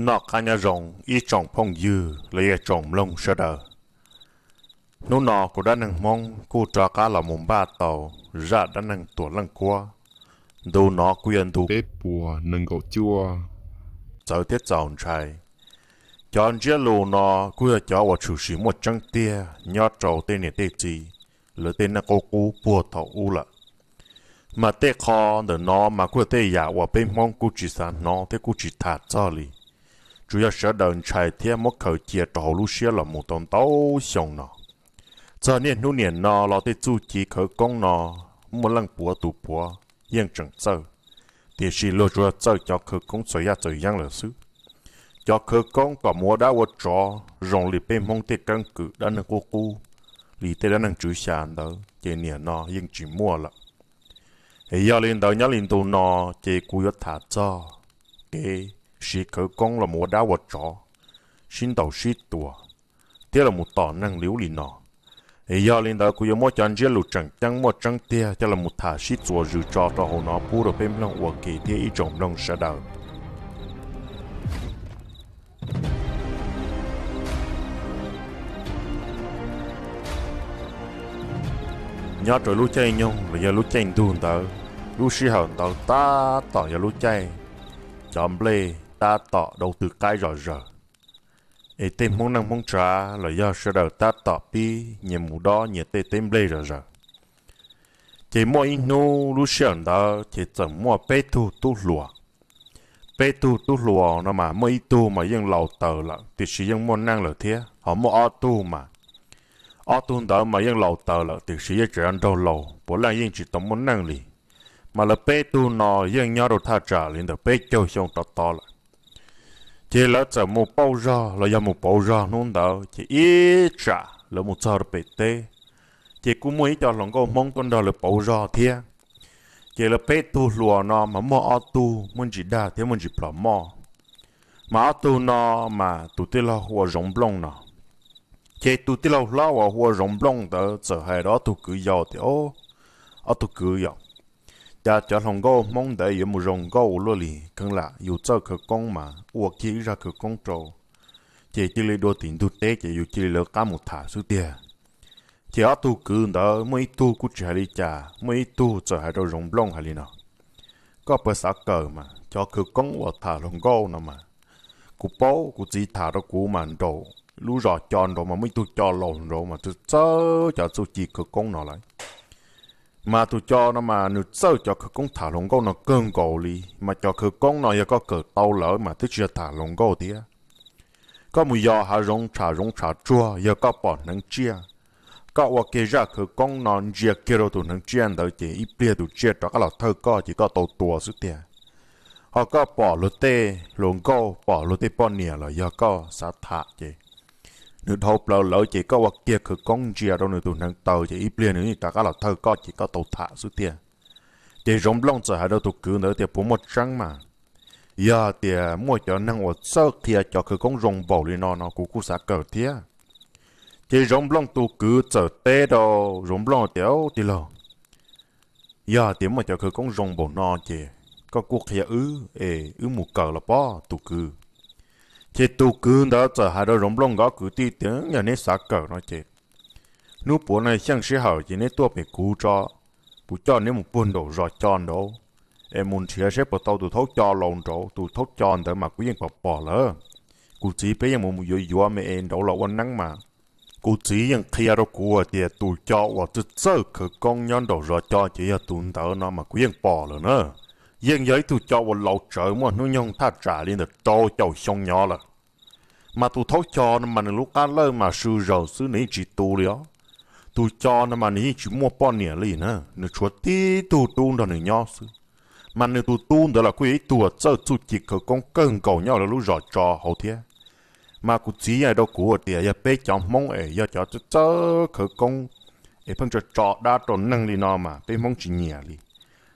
Noj qab nyob zoo ib tsoom phooj ywg los yog tsoom mloog sawv daws. Hnub no kuv Dab Neeg Hmoob kuj rov qab los mus npaj tau zaj dab neeg Tuam Leej Kuab. Ntu no kuj yog ntu peb puas nees nkaum cuaj, txawv thiab txaus ntshai. Cov ntsiab lus no kuj yog cov uas tshwm sim muaj tseeb tiag nyob rau tej niam tej txiv lawv tej neej qub qub puag thaum ub lawm. Mas tej qho ntawm no mas kuj yog tej yam uas peb Hmoob kuj tsis xav hnov thiab kuj tsis tham txog li. Tsuas yog sawv daws ntshai thiab muab khaws cia rau hauv lub siab los mus tau ntau xyoo no. Txog niaj hnub niam no los tej txuj ci khawv koob no muaj leej puav tus puav yeej tseem txawj, tiam sis luag tsuas yog txawj cov khawv koob txaus yaj txaus yeeb lawm xwb. Cov khawv koob kom mus ua dab ua tsov zoo li peb Hmoob tej keeb kwm dab neeg qub qub, li tej dab neeg tswv xya ntawd ces niam no yeej tsis muaj lawm. Es yog li ntawd nyob li ntu no ces kuv yuav tham txog kev siv khawv koob los mus ua dab ua tsov, sib ntaus sib tua, thiab los mus tom neeg li ub li no. Es yog li ntawd kuv yuav muab cov ntsiab lus tseem ceeb muaj tseeb tiag coj los mus tham sib txuas zws tso rau hauv no pub rau peb mloog ua ke thiab ib tsoom mloog sawv daws. Nyob rau lub caij nyoog los yog lub caij ntuj ntawd, lub sij hawm ntawd tab tom yog lub caij cov nplej tab tom dau tw qaib zom zaws, es tej Hmoob neej Hmoob tsav los yog sawv daws tab tom pib nyias mus dob nyias tej teb nplej zom zaws. Ces muaj ib hnub lub sij hawm ntawd ces txawm muaj peb tug tub hluas. Peb tug tub hluas no mas muaj ib tug mas yeej laus taws lawm tiam sis yeej muaj neej lawm thiab, ho muaj ob tug mas, ob tug ntawd mas yeej laus taws lawm tiam sis yeej tseem nraug laus puav leej yeej tsis tau muaj neej li. Mas lawv peb tug no yeej nyob rau thaj tsam li ntawm peb caug xyoo rov tod lawm. Ces lawv txawm mus pauj zog los yog mus pauv zog hnub ntawd ces ib tsam lawv mus txog rau pem teb, ces kuj muaj ib co hluas nkauj Hmoob tuaj nrog lawv pauv zog thiab. Ces lawv peb tug hluas no mas muaj ob tug muaj ntsis dag thiab muaj ntsis plhom moj. Mas ob tug no mas tus tij laug hu ua Zoov Nplooj no. Ces tus tij laug hlob uas hu ua Zoov Nplooj ntawd txawm hais rau ob tug kwv yau tias, Ob tug kwv yau, cas cov hluas nkauj Hmoob ntawd yuav mus zoo nkauj ua luaj li, kheev lam yus txawj khawv koob mas ua kiag ib zaj khawv koob rau, ces cia li dua tim ntug teb ces yus cia li lawv qab mus tham xwb tiag. Ces ob tug kwv ntawd muaj ib tug kuj tsis hais li cas, muaj ib tug txawm hais rau Zoov Nplooj hais li no, Koj puas xav kawm mas, cov khawv koob uas tham hluas nkauj no mas, kuv paub kuv txiv tham rau kuv mas nraum lub zos co nraud mas muaj ib tug co laus nraud mas txawj txawj cov txuj ci khawv koob no lawm. Mas tus co no mas nws txawj cov khawv koob tham hluas nkauj no kawg nkaus li, mas cov khawv koob no yog koj kawm tau lawm mas twb tsis yog tham hluas nkauj thiab. Koj mus yos hav zoov tshav zoov tshav tsuag, yog koj pom hneev tsiaj, koj ua kiag zaj khawv koob no ntsia kiag rau tus hneev tsiaj ntawd ces ib pliag tus tsiaj rov qab los thawj koj ces koj tau tua xwb tiag. Ho koj pom luag tej hluas nkauj, pom luag tej poj niam los yog koj xav tham ces nws dhau plaws lawm ces koj ua kiag khawv koob ntsia rau nws tus hneev taw ces ib pliag nws rov qab los thawj koj ces koj tau tham xwb tiag. Ces Zoov Nplooj txawm hais rau tus kwv ntawd tias, Puas muaj tseeb mas? Yog hais tias muaj cov neeg uas txawj qhia cov khawv koob zoo npaum li no no kuv kuj xav kawm thiab. Ces Zoov Nplooj tus kwv txawm teb rau Zoov Nplooj tias, Tij laug, yog hais tias muaj cov khawv koob zoo npaum no ces koj kuj qhia wb es wb mus kawm los pob tus kwv. Ces tus kwv ntawd txawm hais rau Zoov Nplooj nkawd kwv tij tias, Yog neb xav kawm no ces hnub puav no xyeej sij hawm ces neb tuaj pem kuv tso, kuv coj neb mus puag nraum zos co nraud es mus nrhiav saib puas tau tus thaub co laus nraud. Tus thaub co ntawd mas kuv yeej pom pom lawm, kuv txiv peb yeej mus yuav yuav me es nraud los ua neeb mas Kuv txiv yeej qhia rau kuv hais tias tus co uas txawj txawj khawv koob nyob nraum zos co ces yog tus ntawd no mas kuv yeej pom lawm na. Yeej yog ib tug co uas laus tsawv muaj hnub nyoog thaj tsam li ntawm rau caum xyoo nyob lawm. Mas tus thaub co no mas nws lub qab lawj mas sw zaws xwb, nws yeej tsis tu li os. Tus co no mas nws yeej tsis muaj poj niam li na, nws tshuav tib tug tub nrog nws nyob xwb. Mas nws tus tub ntawd los kuj yog ib tug txawj txuj ci khawv koob kawg nkaus nyob lawv lub zos co hauv thiab. Mas kuv txiv yeej hais rau kuv hais tias yog peb cov Hmoob es yog cov txawj txawj khawv koob es pheej tso tso dab rau neeg li no mas peb Hmoob tsis nyiam li.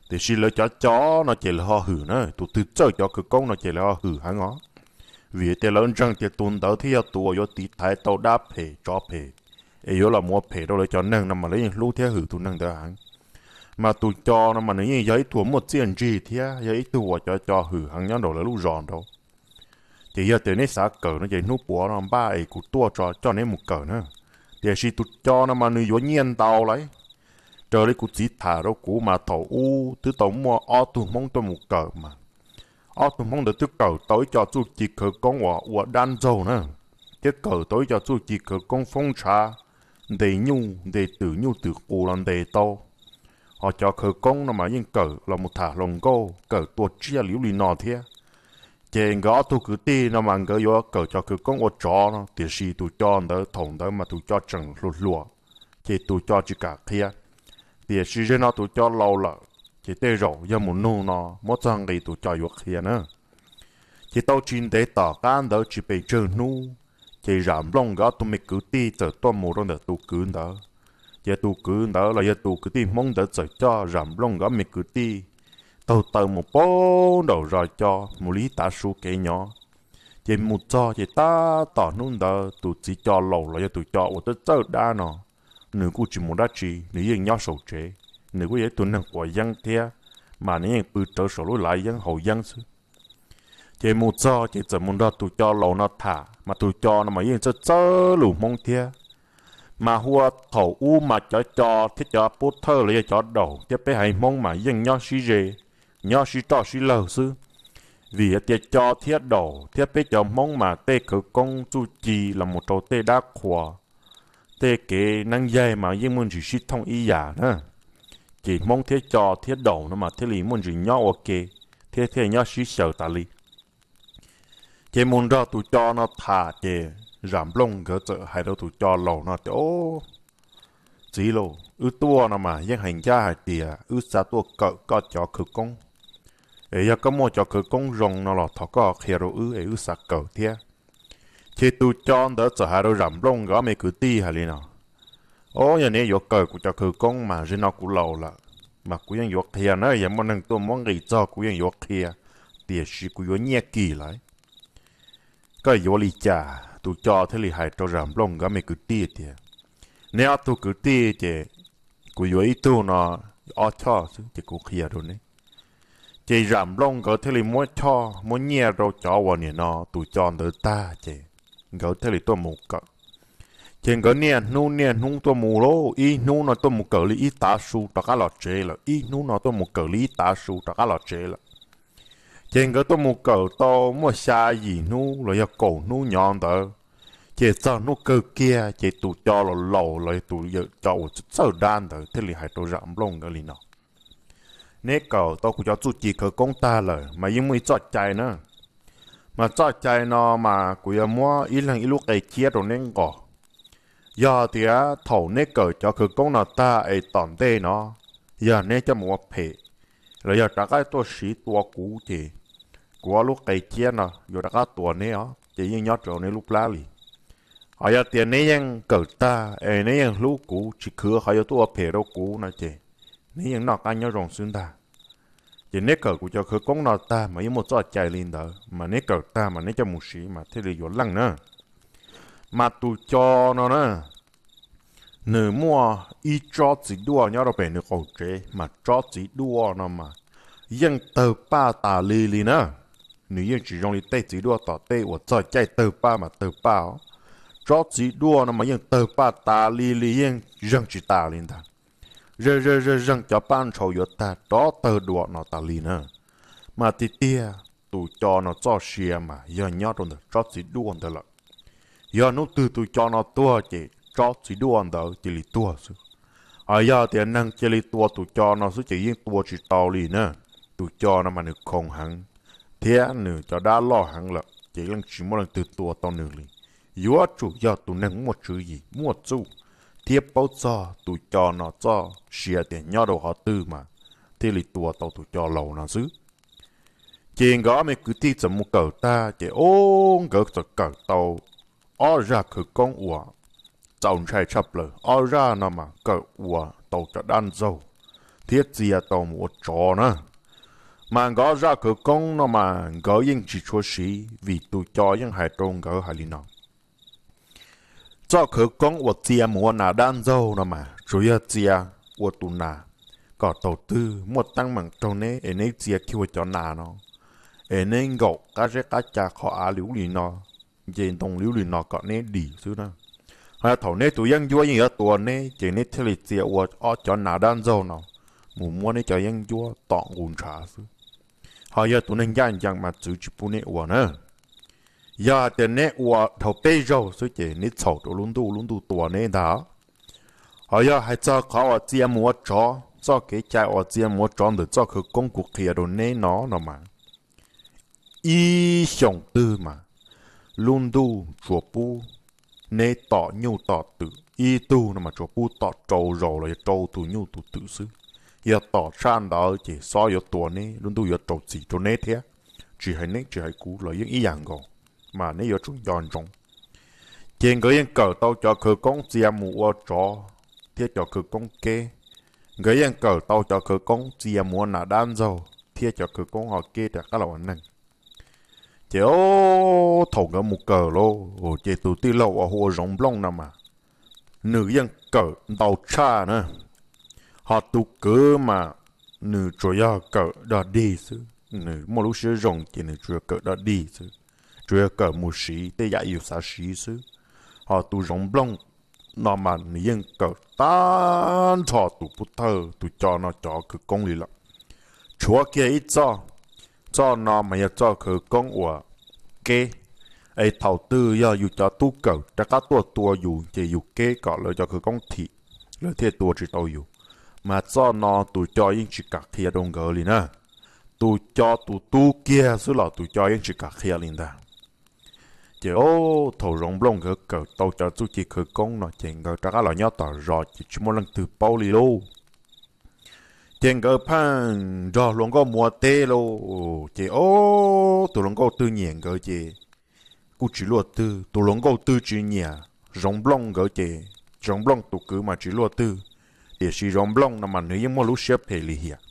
Tiam sis lawv cov co no ces lawv ho hwm na, tus twg txawj cov khawv koob no ces lawv ho hwm heev os. Vim tias lawv ntseeg tias tus ntawd thiaj yog tus uas yuav tiv thaiv tau dab phem tsov phem es yuav los mus ua phem rau lawv cov neeg no mas lawv yeej hlub thiab hwm tus neeg ntawd heev. Mas tus co no mas nws yeej yog ib tug muaj txiaj ntsig thiab yog ib tug uas cov co hwm heev nyob nraum lawv lub zos nraud. Ces yog tias neb xav kawm no ces hnub puav no npaj es kuv tuaj tso coj neb mus kawm na. Tiam sis tus co no mas nws yuav nyiaj ntau lauj. Raws li kuv txiv tham rau kuv mas thaum ub twb tau muaj ob tug Hmoob tuaj mus kawm mas ob tug Hmoob ntawd twb kawm tau ib co txuj ci khawv koob uas ua dab ntxaug na, thiab kawm tau ib co txuj ci khawv koob foob ntshav, ntes nyuj ntes twm nyuj twm qus los ntes tau. Ho cov khawv koob no mas yeej kawm los mus tham hluas nkauj, kawm tua tsiaj li ub li no thiab. Ces nkawd ob tug kwv tij no mas nkawd yuav kawm cov khawv koob ua tsov no, tiam sis tus co ntawd thaum ntawd mas tus co tseem hluas hluas, ces tus co tsis kam qhia. Tiam sis zaum no tus co laus lawm, ces tej zaum yog mus nug no muab txog nqi tus co yuav qhia na. Ces tau tsis ntev tom qab ntawd tsis pes tsawg hnub, ces Zam Nplooj nkawd ob tug me kwv tij txawm tuaj mus rau ntawm tus kwv ntawd. Ces tus kwv ntawd los yog tus kwv tij Hmoob ntawd txawm coj Zam Nplooj nkawd ob me kwv tij taug taw mus puag nraum zos co mus li ib tav su kev nyob. Ces mus txog ces tab tom hnub ntawd tus txiv co laus los yog tus co uas txawj txawj dab no, nws kuj tsis mus dab tsi, nws yeej nyob saum tsev. Nws kuj yog ib tug neeg quav yeeb thiab, mas nws yeej pw rawv saum lub lav yeeb haus yeeb xwb. Ces mus txog ces txawm mus nrog tus co laus no tham, mas tus co no mas yeej txawj txawj lus Hmoob thiab. Mas hu ua thaum ub mas cov co thiab cov pub thawj los yog cov daus thiab peb haiv Hmoob mas yeej nyob sib ze, nyob sib roj sib lawg xwb. Vim hais tias co thiab daus thiab peb cov Hmoob mas tej khawv koob txuj ci los mus rau tej dab qhuas, tej kev neeb yaig mas yeej muaj ntsis sib thooj ib yam na. Ces Hmoob thiab co thiab daus no mas thiaj li muaj ntsis nyob ua ke thiab thiaj nyob sib xyaw tas li. Ces mus nrog tus co no tham ces Zam Nplooj nkawd txawm hais rau tus co laus no tias, Txiv laus, wb tuaj no mas yeej hais ncaj hais tias wb xav tuaj kawm koj cov khawv koob. Es yog koj muaj cov khawv koob zoo no los thov koj qhia rau wb es wb xav kawm thiab. Ces tus co ntawd txawm hais rau Zam Nplooj nkawd ob me kwv tij hais li no, Au, yog neb yuav kawm kuv cov khawv koob mas zaum no kuv laus lawm, mas kuv yeej yuav qhia na, yog muaj neeg tuaj muab nqis txog kuv yeej yuav qhia, tiam sis kuv yuav nyiaj kim lawm. Koj yuav li cas? Tus co thiaj li hais rau Zam Nplooj nkawd ob me kwv tij tias, Neb ob tug kwv tij ces kuv yuav ib tug no ob choj xwb ces kuv qhia rau neb. Ces Zam Nplooj nkawd thiaj li muab choj muab nyiaj rau cov uas nim no tus co ntawd tag ces nkawd thiaj li tuaj mus kawm. Ces nkawd niaj hnub niaj hnub tuaj mus lauj, ib hnub no tuaj mus kawm li ib tav su rov qab los tsev lawm, ib hnub no tuaj mus kawm li ib tav su rov qab los tsev lawm. Ces nkawd tuaj mus kawm tau muaj xya yim hnub los yog kaum hnub nyob ntawd, ces txog hnub kawg kiag ces tus co laus laus los yog tus yawm co uas txawj dab ntawd thiaj li hais rau Zam Nplooj nkawd li no, Neb kawm tau kuv cov txuj ci khawv koob tag lawm mas yeej muaj ib txoj cai na. Mas txoj cai no mas kuv yuav muab ib leeg ib lub qe ciab rau neb nqos. Yog tias thaum neb kawm cov khawv koob no tag es tom ntej no, yog neb coj mus ua phem los yog rov qab tuaj siv tua kuv ces kuv ob lub qe ciab no yuav rov qab tua neb os, ces yeej nyob rau neb lub plab li. Ho yog tias neb yeej kawm tag es neb yeej hlub kuv tsis khwv qhov yuav tuaj ua phem rau kuv no ces neb yeej noj qab nyob zoo xwb ntag. Ces neb kawm kuv cov khawv koob no tag mas yeej muaj txoj cai li ntawd, mas neb kawm tag mas neb coj mus siv mas thiaj li yuav leej na. Mas tus co no na, nws muaj ib tsob txiv duaj nyob rau pem nws qaum tsev, mas tsob txiv duaj no mas yeej tawg paj tas li li na. Nws yeej tsis zoo li tej txiv duaj tom tej uas txog caij tawg paj mas tawg paj os. Tsob txiv duaj no mas yeej tawg paj tas li li, yeej zeeg tsis tas li ntag. Zeeg zeeg zeeg zeeg cov paj ntshaus yuav tag rov tawg dua no tas li na. Mas tiag tiag tus co no txoj sia mas yog nyob rau ntawm tsob txiv duaj ntawd lawm. Yog hnub twg tus co no tuag ces tsob txiv duaj ntawd cia li tuag xwb. Ho yog tias neeg cia li tua tus co no xwb ces yeej tua tsis tau li na. Tus co no mas nws khoo heev thiab nws cov dab loj heev lawm ces yeej tsis muaj leej twg tua tau nws li. Yuav tsum yog tus neeg muaj tswv yim muaj txuj thiab paub txog tus co no txoj sia tias nyob rau qhov twg mas thiaj li tua tau tus co laus no xwb. Ces nkawd ob me kwv tij txawm mus kawm tag ces ub nkawd txawm kawm tau ob zaj khawv koob uas txaus ntshai tshaj plaws. Ob zaj no mas kawm ua tau cov dab ntxaug thiab txia tau mus ua tsov na. Mas nkawd ob zaj khawv koob no mas nkawd yeej tsis tshua siv vim tus co yeej hais rau nkawd hais li no: Txoj khawv koob uas txia mus ua nas dab ntxaug no mas tsuas yog txia ua tus nas kom thaum twg muaj teeb meem raug neb es neb txia kiag ua cov nas no, es neb nkaum qab zeb qab ca qhov av li ub li no, nce ntoo li ub li no kom neb dim xwb na. Ho yog thaum neb tus yeeb ncuab yeej yuav tua neb ces neb thiaj li txia ua ob cov nas dab ntxaug no mus muab neb cov yeeb ncuab tom nqus ntshav xwb. Ho yog tus neeg ncaj ncees mas txwv tsis pub neb ua na. Yog hais tias neb ua dhau peb zaug xwb ces neb txhaum rau lub ntuj, lub ntuj tua neb ntag. Ho yog hais txog qhov uas txia mus ua tsov, txoj kev cai uas txia mus ua tsov ntawm txoj khawv koob kuv qhia rau neb no no mas, ib xyoos twg mas lub ntuj tsuas pub neb tom nyuj tom twm, ib tug no mas tsuas pub tom rau zaus los yog rau tus nyuj tus twm xwb. Yog tom tshaj ntawd ces xob yuav tua neb, lub ntuj yuav rau txim rau neb thiab. Tsis hais neb tsis hais kuv los yeej ib yam nkaus, mas neb yuav tsum nco ntsoov. Ces nkawd yeej kawm tau cov khawv koob txia mus ua tsov thiab cov khawv koob keb. Nkawd yeej kawm tau cov khawv koob txia mus ua nas dab ntxaug thiab cov khawv koob ho keb rov qab los ua neeg. Ces o, thaum nkawd mus kawm lauj, ces tus tij laug uas hu ua Zoov Nplooj no mas nws yeej kawm ntau tshaj na. Ho tus kwv mas nws tsuas yog kawm dog dig xwb, nws muaj lub siab zoo ces nws tsuas yog kawm dog dig xwb, tsuas yog kawm mus siv tej yam yus xav siv xwb. Ho tus Zoov Nplooj no mas nws yeej kawm tag nrho tus pov thawj tus co no cov khawv koob li lawm, tshuav kiag ib txoj. Txoj no mas yog txoj khawv koob uas keb, es thaum twg yog yus cov tub kawm rov qab tuaj tua yus ces yus keb kom lawv cov khawv koob thim, lawv thiaj tua tsis tau yus. Mas txoj no tus co yeej tsis kam qhia rau nkawd li na. Tus co tus tub kiag xwb los tus co yeej tsis kam qhia li ntag. Ces o, thaum Zoov Nplooj nkawd kawm tau cov txuj ci khawv koob no ces nkawd rov qab los nyob tom zos ces tsis muaj leej twg paub li lauj. Ces nkawd pheej nrog hluas nkauj mus ua teb lauj. Ces o, tus hluas nkauj twg nyiam nkawd ces kuj tsis luaj twg, tus hluas nkauj twg tsis nyiam Zoov Nplooj nkawd ces Zoov Nplooj tus kwv mas tsis luaj twg. Tiam sis Zoov Nplooj no mas nws yeej muaj lub siab phem lim hiam.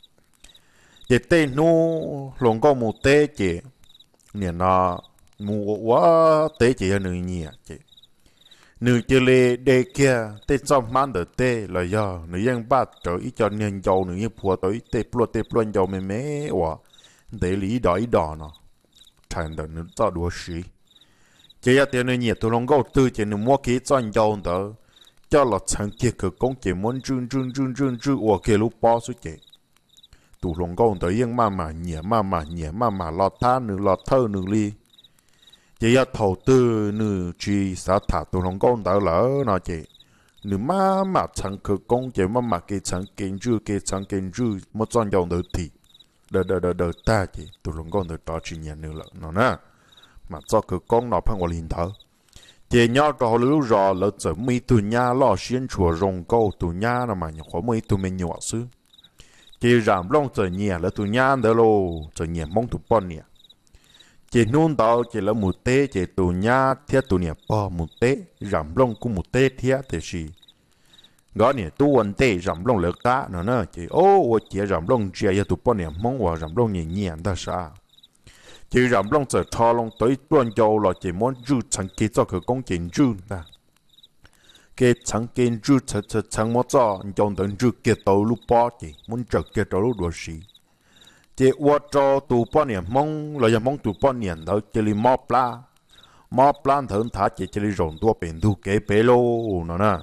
Ces tej hnub hluas nkauj mus teb ces nim no mus ua ua teb ces yog nws nyiam ces nws cia li de kiag tej txoj hmab ntawm tej los yog nws yeej npaj rawv ib co niag ncau, nws yeej phua tau ib tej pluaj tej pluaj ncau me me uas ntev li ib dos ib dos no rhais ntawm nws txoj duav siv. Ces yog tias nws nyiam tus hluas nkauj twg ces nws muab kiag ib txoj ncau ntawd coj los txheev kiag khawv koob ces muab ntswj ntswj ntswj ntswj ntswj ua kiag lub pob xwb ces tus hluas nkauj ntawd yeej maj mam nyiam maj mam nyiam maj mam los thab nws los thawj nws li. Ces yog thaum twg nws tsis xav tham tus hluas nkauj ntawd lawm no ces nws maj mam txheev khawv koob ces maj mam kev txheev kev ntswj kev txheev kev ntswj muab txoj ncau ntawd thim daws daws daws daws tag ces tus hluas nkauj ntawd rov tsis nyiam nws lawm no na. Mas txoj khawv koob no pheej ua li ntawd. Ces nyob rau hauv lawv lub zos lawv txawm muaj ib tug nyab loj siab ntshua zoo nkauj, tus nyab no mas nyuam qhuav muaj ib tug me nyuam xwb. Ces Zam Nplooj txawm nyiam lawv tus nyab ntawd lauj, txawm nyiam Hmoob tus poj niam. Ces hnub ntawd ces lawv mus teb ces tus nyab thiab tus niam pog mus teb, Zam Nplooj kuj mus teb thiab tiam sis nkawd niam tub ua ntej Zam Nplooj lawv qab no na ces o, ua ciav Zam Nplooj ntsia yog tus poj niam Hmoob uas Zam Nplooj nyiam nyiam ntag sav. Ces Zam Nplooj txawm rho loo tau ib pluaj ncau los ces muab ntswj txheev kiag txoj khawv koob ces ntswj ntag. Kev txheev kev ntswj txheev txheev txheev muab txoj ncau ntawd ntswj kiag tau lub pob ces muab ntsaws kiag rau lub duav siv. Ces ua rau tus poj niam Hmoob los yog Hmoob tus poj niam ntawd cia li mob plab, mob plab nthawv nthav ces cia li zaum ntua pem ntug kev pem lauj no na.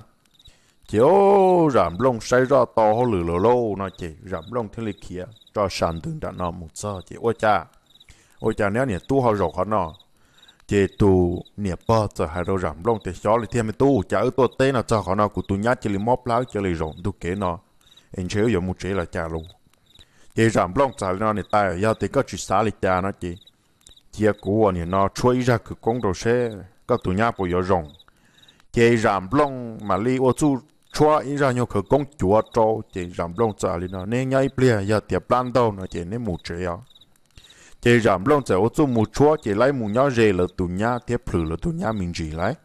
Ces o, Zam Nplooj saib zoj tau hauj lwm lawm lauj no ces Zam Nplooj thiaj li khiav tso sa ntws nram no mus txog ces ua cas, ua cas neb niam tub ho zaum qhov no? Ces tus niam pog txawm hais rau Zam Nplooj tias, Xyov li thiab me tub, cas wb tuaj teb no txog qhov no kuv tus nyab cia li mob plab cia li zaum ntug kev no, es ntshe wb yuav mus tsev los cas lauj? Ces Zam Nplooj txawm hais li no, Niam tais, yog tias koj tsis xav li cas no ces cia kuv ua niam no tshuab ib zaj khawv koob rau seb koj tus nyab puas yuav zoo. Ces Zam Nplooj mam li ua txuj tshuab ib zaj nyuag khawv koob cuav rau, ces Zam Nplooj txawm hais li no, Neb nyob ib pliag, yog tias plab ntaug no ces neb mus tsev os. Ces Zam Nplooj txawm ua txuj mus tshuab, ces lawv mus nyob ze lawv tus nyab thiab plhws lawv tus nyab me ntsis lawm.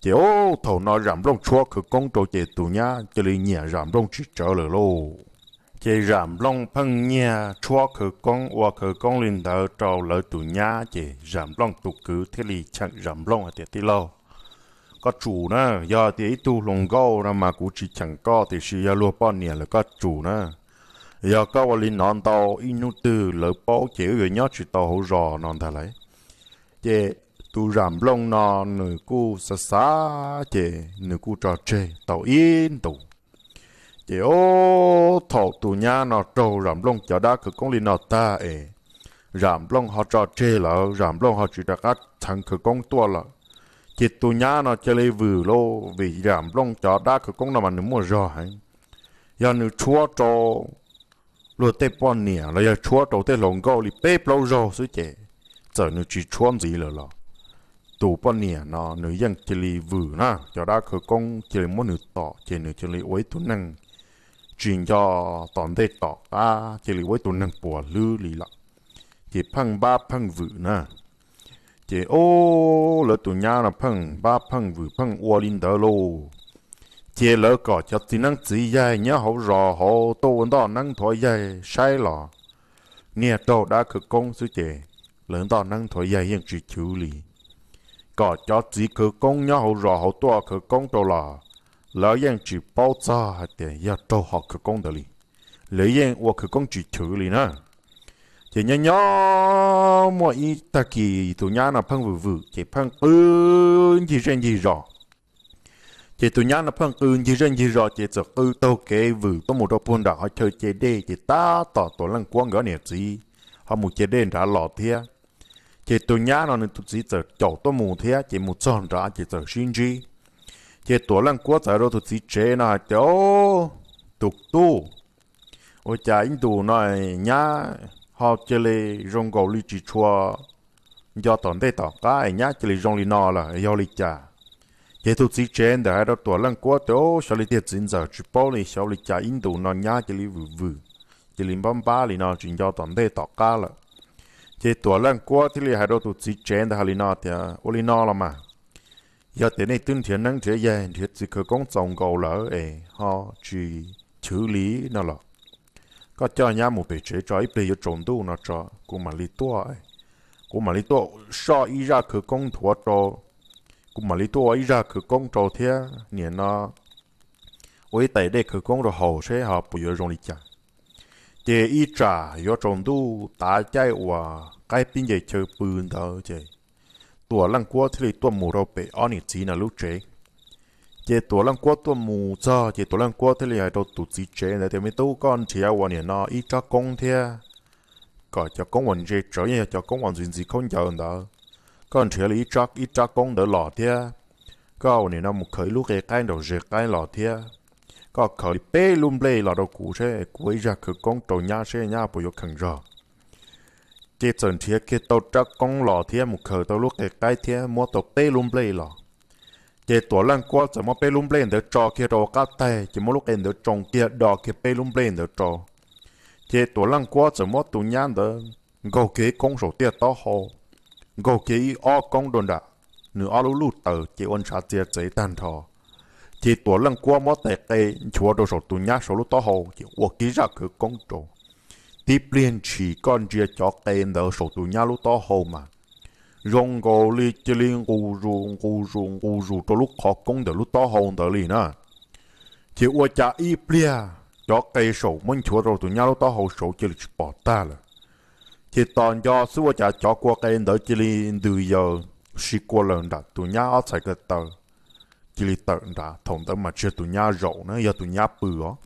Ces ub, thaum no Zam Nplooj tshuab khawv koob rau ces tus nyab cia li nyiam Zam Nplooj tsis tsawv lawm lauj. Ces Zam Nplooj pheej nyiag tshuab khawv koob ua khawv koob li ntawd rau lawv tus nyab, ces Zam Nplooj tus kwv thiaj li cheem Zam Nplooj hais tias, Tij laug, koj tsum na, yog tias ib tug hluas nkauj no mas kuv tsis cheem koj, tiam sis yog luag poj niam lawm koj tsum na. Yog koj ua li no ntau, ib hnub twg lawv paub ces wb yuav nyob tsis tau hauv zos no ntag lauj. Ces tus Zam Nplooj no nws kuj xav xav, ces nws kuj tso tseg tau ib ntus. Ces ub, thaum tus nyab no raug Zam Nplooj cov dab khawv koob li no tag es Zam Nplooj ho tso tseg lawm, Zam Nplooj ho tsis rov qab txheev khawv koob tuaj lawm, ces tus nyab no cia li vwm lauj, vim Zam Nplooj cov dab khawv koob no mas nws muaj zog heev. Yog nws tshuab rau luag tej poj niam los yog tshuab rau tej hluas nkauj li peb plaub zaug xwb ces txawm nws tsis tshuab ntxiv lawm los tus poj niam no nws yeej cia li vwm na, cov dab khawv koob cia li muab nws tom, ces nws cia li ua ib tug neeg tsis nco tom ntej tom qab, cia li ua ib tug neeg puas hlwb li lawm, ces pheej npab pheej vwm na. Ces ub, lawv tus nyab no pheej npab pheej vwm pheej ua li ntawd lauj. Ces lawv kom cov txiv neeb txiv yaig nyob hauv zos hauv tuaj ua ntoj neeb nthuav yaig saib los niag raug dab khawv koob xwb ces lawv ntoj neeb nthuav yaig yeej tsis chwv li. Kom cov txiv khawv koob nyob hauv zos hauv tuaj khawv koob rau los lawv yeej tsis paub txog hais tias yog raug hom khawv koob ntawd li. Lawv yeej ua khawv koob tsis chwv li na. Ces nyob nyob muaj ib tag kis tus nyab no pheej vwm vwm ces pheej qw ncig zej ncig zos. Ces tus nyab no pheej qw ncig zej ncig zos ces txawm qw taug kev vwm tuaj mus rau puag nram qhov chaw ce dej, ces tab tom Tuam Leej Kuab nkawd niam txiv ho mus ce dej nrad los thiab. Ces tus nyab no nws tus txiv txawm caum tuaj mus thiab, ces mus txog nrad ces txawm sib ntsib. Ces Tuam Leej Kuab txawm hais rau tus txiv tsev no hais tias, Ub, tus tub, ua cas ib ntus no nyab ho cia li zoo nkaus li tsis tshua nco tom ntej tom qab es nyab cia li zoo li no lawm, yog li cas? Ces tus txiv tsev ntawd hais rau Tuam Leej Kuab tias, Ub, xyov li tiag txiv ntxawm, tsis paub li, xyov li cas ib ntus no nyab cia li vwm vwm, cia li npab npab li no tsis nco tom ntej tom qab lawm. Ces Tuam Leej Kuab thiaj li hais rau tus txiv tsev ntawd hais li no tias, Ua li no los mas, yog tias nej twb nrhiav neeb nrhiav yaig nrhiav txiv khawv koob txaus nkaus lawm es ho tsis chwv li no los, koj coj nyab mus pem tsev tso, ib pliag yuav tsaus ntuj no tso kuv mam li tuaj, kuv mam li tuaj soj ib zaj khawv koob nthuav rau, kuv mam li tuaj ua ib zaj khawv koob rau thiab nim no ua ib tais dej khawv koob rau haus seb ho puas yuav zoo li cas. Ces ib tsam yuav tsaus ntuj tav caij uas qaib pib nce chaw pw ntawd ces Tuam Leej Kuab thiaj li tuaj mus rau pem ob niam txiv no lub tsev. Ces Tuam Leej Kuab tuaj mus txog ces Tuam Leej Kuab thiaj li hais rau tus txiv tsev ntawd tias, Me tub, koj nrhiav uas nim no ib rab koob thiab, kom cov koob uas ntse tsawv yeej yog cov koob uas ntxiv ntxiv khaub ncaws ntawd, koj nrhiav li ib rab koob ntawd los thiab, koj uas nim no mus khaws ib lub qe qaib nraum zes qaib los thiab, koj khaws li peb lub nplej los rau kuv seb kuv ua ib zaj khawv koob rau nyab seb nyab puas yuav kheem zog. Ces txawm nrhiav kiag tau rab koob los thiab mus khaws tau lub qe qaib thiab muab tau peb lub nplej los. Ces Tuam Leej Kuab txawm muab peb lub nplej ntawd tso kiag rau qab taig, ces muab lub qe ntawd tsoo kiag do kiag peb lub nplej ntawd rau. Ces Tuam Leej Kuab txawm muab tus nyab ntawd nkaug kiag ib koob saum tiaj taub hau, nkaug kiag ib ob koob rau nram nws ob lub luj taws, ces ua ntshav txiav txev tag nrho. Ces Tuam Leej Kuab muab tais qe nchuav rau saum tus nyab saum lub taub hau, ces ua kiag zaj khawv koob rau. Tib pliag ntshis koj ntsia cov qe ntawd saum tus nyab lub taub hau mas zoo nkaus li cia li nqus zus nqus zus nqus zus rau lub qhov koob ntawm lub taub hau ntawd li na. Ces ua cas ib pliag cov qe saum muab nchuav rau tus nyab lub taub hau saud cia li tsis pom tag lawm. Ces tos nco xwb ua cas cov kua qe ntawd cia li ntws yaws si kua lawm nram tus nyab ob txhais ko taw, cia li tawm nrad. Thaum ntawd mas tsis yog tus nyab zaum na, yog tus nyab pw os.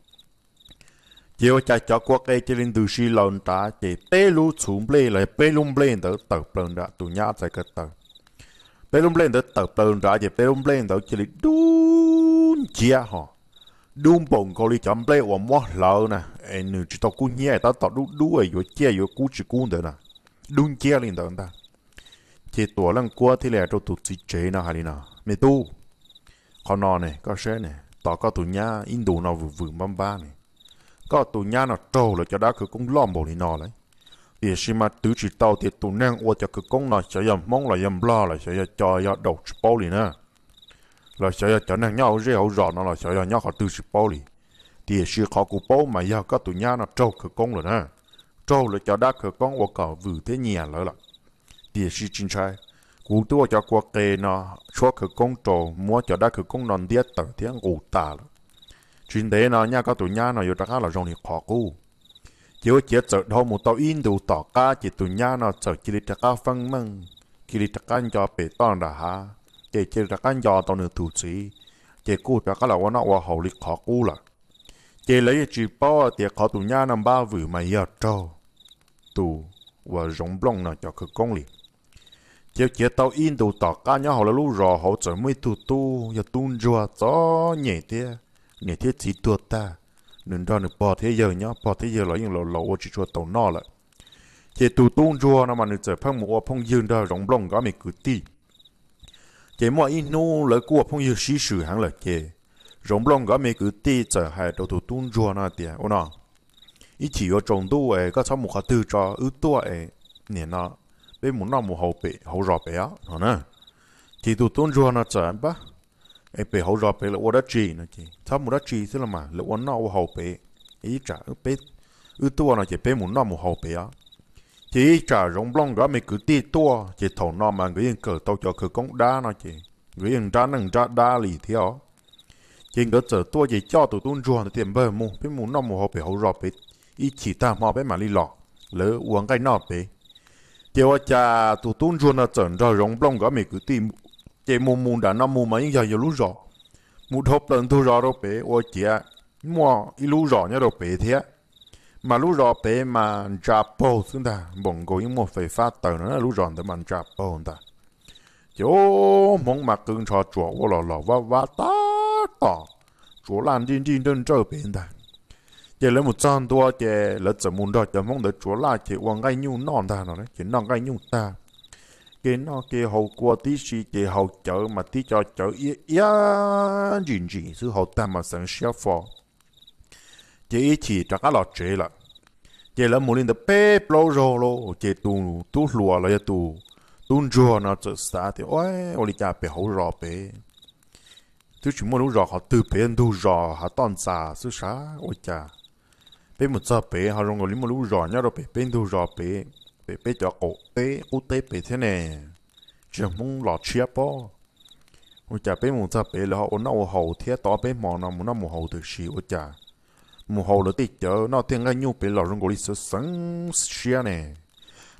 Ces ua cas cov kua qe cia li ntws si lawm nrad, ces peb lub txhuv nplej los yog peb lub nplej ntawd tawm plaws nram tus nyab ob txhais ko taw. Peb lub nplej ntawd tawm plaws nrad ces peb lub nplej ntawd cia li dub nciab ho, dub npaum nkaus li cov nplej uas muab hlawv na, es nws tsis tau kub hnyiab, tab tom dub dub es yuav ciaj yuav kub tsis kub ntawd na, dub nciab li ntawd ntag. Ces Tuam Leej Kuab thiaj li hais rau tus txiv tsev no hais li no, Me tub, qhov no ne koj saib ne, tos koj tus nyab ib ntus no vwm vwm npab npab ne, koj tus nyab no raug lawv cov dab khawv koob loj npaum li no lawm. Tiam sis mas twv tsis tau tias tus neeg ua cov khawv koob no xyov yog Hmoob los yog Nplog los xyov yog cov yog daus tsis paub li na, los xyov yog cov neeg nyob hauv zej hauv zos no los xyov yog nyob qhov twg tsis paub li. Tiam sis qhov kuv paub mas yog koj tus nyab no raug khawv koob lawm na, raug lawv cov dab khawv koob ua kom vwm thiab nyiam lawv lawm. Tiam sis tsis ntshai, kuv twb ua cov kua qe no tshuab khawv koob rau muab cov dab khawv koob no ntiab tawm thiab nqus tas lawm. Tsis ntev no nyaj koj tus nyab no yuav rov qab los zoo li qhov qub. Ces ua ciav txawm dhau mus tau ib ntus tom qab ces tus nyab no txawm cia li rov qab feeb meej, cia li rov qab nco pem toj nram hav, ces cia li rov qab nco tau nws tus txiv, ces kuj rov qab los ua noj ua haus li qhov qub lawm. Ces lawv yeej tsis paub tias qhov tus nyab no npab vwm mas yog raug tus uas Zoov Nplooj no cov khawv koob li. Ces ua ciav tau ib ntus tom qab nyob hauv lawv lub zos hauv txawm muaj ib tug tub yog tub ntsuag txom nyem thiab, niam thiab txiv tuag tag, nws nrog nws pog thiab yawg nyob, pog thiab yawg los yeej laus laus ua tsis tshua tau noj lawm. Ces tus tub ntsuag no mas nws txawm pheej mus ua phooj ywg nrog Zoov Nplooj nkawd ob me kwv tij. Ces muaj ib hnub lawv kuj ua phooj ywg sib swm heev lawm ces Zoov Nplooj nkawd ob me kwv tij txawm hais rau tus tub ntsuag no tias, Ua no, ib chim yuav tsaus ntuj es koj txhob mus qhov twg tso, wb tuaj es nim no peb mus noj mus haus pem hauv zos pem os no na. Ces tus tub ntsuag no txawm, Npab, es pem hauv zos pem lawv ua dab tsi no? Ces, Txhob mus dab tsi xwb los mas, lawv ua noj ua haus pem, ib tsam wb tuaj no ces peb mus noj mus haus pem os. Ces ib tsam Zoov Nplooj nkawd ob me kwv tij tuaj ces thaum no mas nkawd yeej kawm tau cov khawv koob dab no ces nkawd yeej nrab neej nrab dab li thiab os. Ces nkawd txawm tuaj ces coj tus tub ntsuag ntawd tias, Npawg, mus, peb mus noj mus haus pem hauv zos pem, ib chim tag hmo peb mam li los, lawv ua nqaij noj pem. Ces ua cas tus tub ntsuag no txawm nrog Zoov Nplooj nkawd ob me kwv tij, ces mus mus nram no mus mas yeej yog yus lub zos, mus dhau plaws ntug zos rau pem ua ciav muaj ib lub zos nyob rau pem thiab. Mas lub zos pem mas ntsa paug xwb ntag, npaum nkaus yeej muaj fais fab taws no, lub zos ntawd mas ntsa paug ntag. Ces ub, Hmoob mas qw ntsho tsuas ua los los vab vab tab tom tsuav laj nrij nrij nrawj nrawj pem ntag. Ces lawv mus txog ntua ces lawv txawm mus nrog cov Hmoob ntawd tsuav laj ces ua nqaij nyuj noj ntag no, ces noj nqaij nyuj tag, kev noj kev haus kua tib si ces haus cawv mas tib co cawv iab iab ntsim ntsim xwb, haus tag mas xeev siab fo. Ces ib chim rov qab los tsev lawm. Ces lawv mus li ntawd peb plaub zaug lauj, ces tus tub hluas los yog tus tub ntsuag no txawm xav tias, Ua li cas pem hauv zos pem twb tsis muaj lub zos qhov twg, pem ntug zos hav toj ntxas xwb sav, ua cas peb mus txog pem ho zoo nkaus li muaj lub zos nyob rau pem peb ntug zos pem, pem peb cov qaum teb qub teb pem thiab ne? Tsis yog Hmoob los tshiab pob? Ua cas peb mus txog pem lawv ho ua noj ua haus thiab, tau peb hmo no mus noj mus haus tam sim ua cas mus haus lawv tej cawv noj tej nqaij nyuj pem los zoo nkaus li xeev xeev siab ne?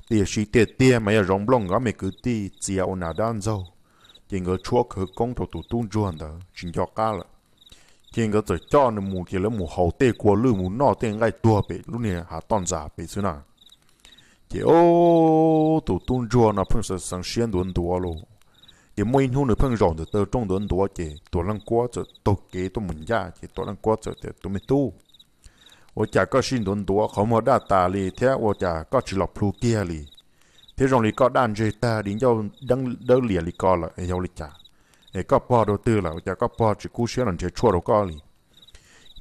Tiam sis tiag tiag mas yog Zoov Nplooj nkawd ob me kwv tij txia ua nas dab ntxaug, ces nkawd tshuab khawv koob rau tus tub ntsuag ntawd tsis nco qab lawm. Ces nkawd txawm coj nws mus, ces lawv mus haus tej kua lwj mus noj tej nqaij tuag pem lub niag hav toj ntxas pem xwb na. Ces ub, tus tub ntsuag no pheej xeev xeev siab ntuav ntuav lauj. Ces muaj ib hnub nws pheej zaum ntawm taw rooj ntuav ntuav, ces Tuam Leej Kuab txawm taug kev tuaj mus ncaj, ces Tuam Leej Kuab txawm tias, Tus me tub, ua cas koj sij ntuav ntuav qhov muag daj tas li thiab ua cas koj tsis los plhu kiag li? Thiab zoo li koj daj ntseg tag di ncauj dawb lias li ko lawm es yog ua li cas? Es koj pog rau twg lawm ua cas koj pog tsis kub siab los nrhiav tshuaj rau koj li?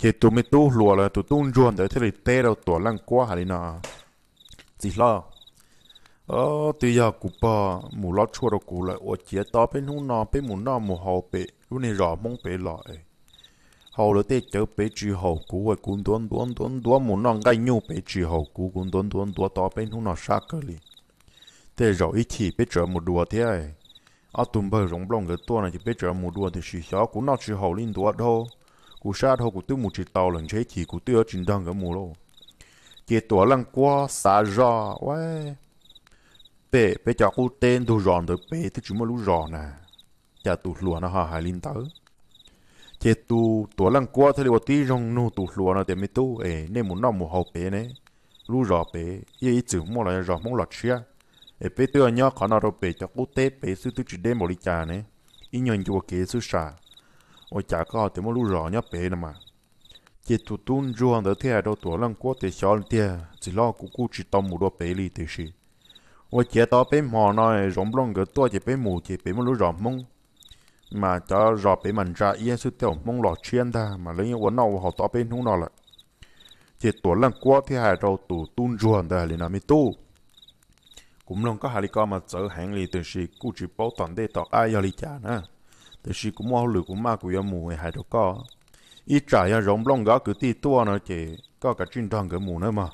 Ces tus me tub hluas los tus tub ntsuag ntawd thiaj li teb rau Tuam Leej Kuab hais li no, Txiv hlob, twb yog kuv pog mus lob tshuaj rau kuv lawm ua ciav tau peb hnub no peb mus noj mus haus pem lub niag zos Hmoob pem los es haus lawv tej cawv pem tsis haum kuv, kuv ntuav ntuav ntuav ntuav mus noj nqaij nyuj pem tsis haum kuv, kuv ntuav ntuav ntuav tau peb hnub no sab kawg li. Tej zaum ib chim peb tseem mus dua thiab. Ob tug npawg Zoov Nplooj nkawd tuaj no ces peb tseem mus dua, tiam sis xyov kuv noj tsis haum li ntuav dhau, kuv sab dhau kuv twb mus tsis tau lawm, ntshe ib chim kuv twb yuav tsis nrog nkawd mus lauj. Ces Tuam Leej Kuab xav zoj, Ua, pem peb cov qub teb ntug zos ntawd pem twb tsis muaj lub zos na, cas tus hluas no ho hais li ntawd? Ces tus Tuam Leej Kuab thiaj li ua tib zoo nug tus hluas no tias, Me tub, es nej mus noj mus haus pem ne, lub zos pem yeej ib txwm muaj los yog zos Hmoob los tshiab, Es peb twb nyob qhov no rau pem cov qub teb pem xwb twb tsis deb npaum li cas ne, ib nyuag ncua kev xwb sas. Ua cas koj tias muaj lub zos nyob pem no mas? Ces tus tub ntsuag ntawd thiaj hais rau Tuam Leej Kuab tias, xyov tiag txiv hlob, kuv kuj tsis tau mus dua pem li tiam sis ua ciav tau peb hmo no Zoov Nplooj nkawd tuaj ces peb mus ces pem muaj lub zos Hmoob, mas cov zos pem mas ntsa iab xwb, tej zaum Hmoob los tshiab ntag mas lawv yeej ua noj ua haus tau peb hnub no lawm. Ces Tuam Leej Kuab thiaj hais rau tus tub ntsuag ntawd hais li no, me tub, kuv mloog koj hais li ko mas txawv heev li tiam sis kuj tsis paub tom ntej tom qab yog li cas na. Tiam sis kuv muaj hauj lwm kuv maj kuv yuav mus hais rau koj. Ib tsam yog Zoov Nplooj nkawd ob kwv tij tuaj no ces koj kav tsij nrog nkawd mus nawb mog.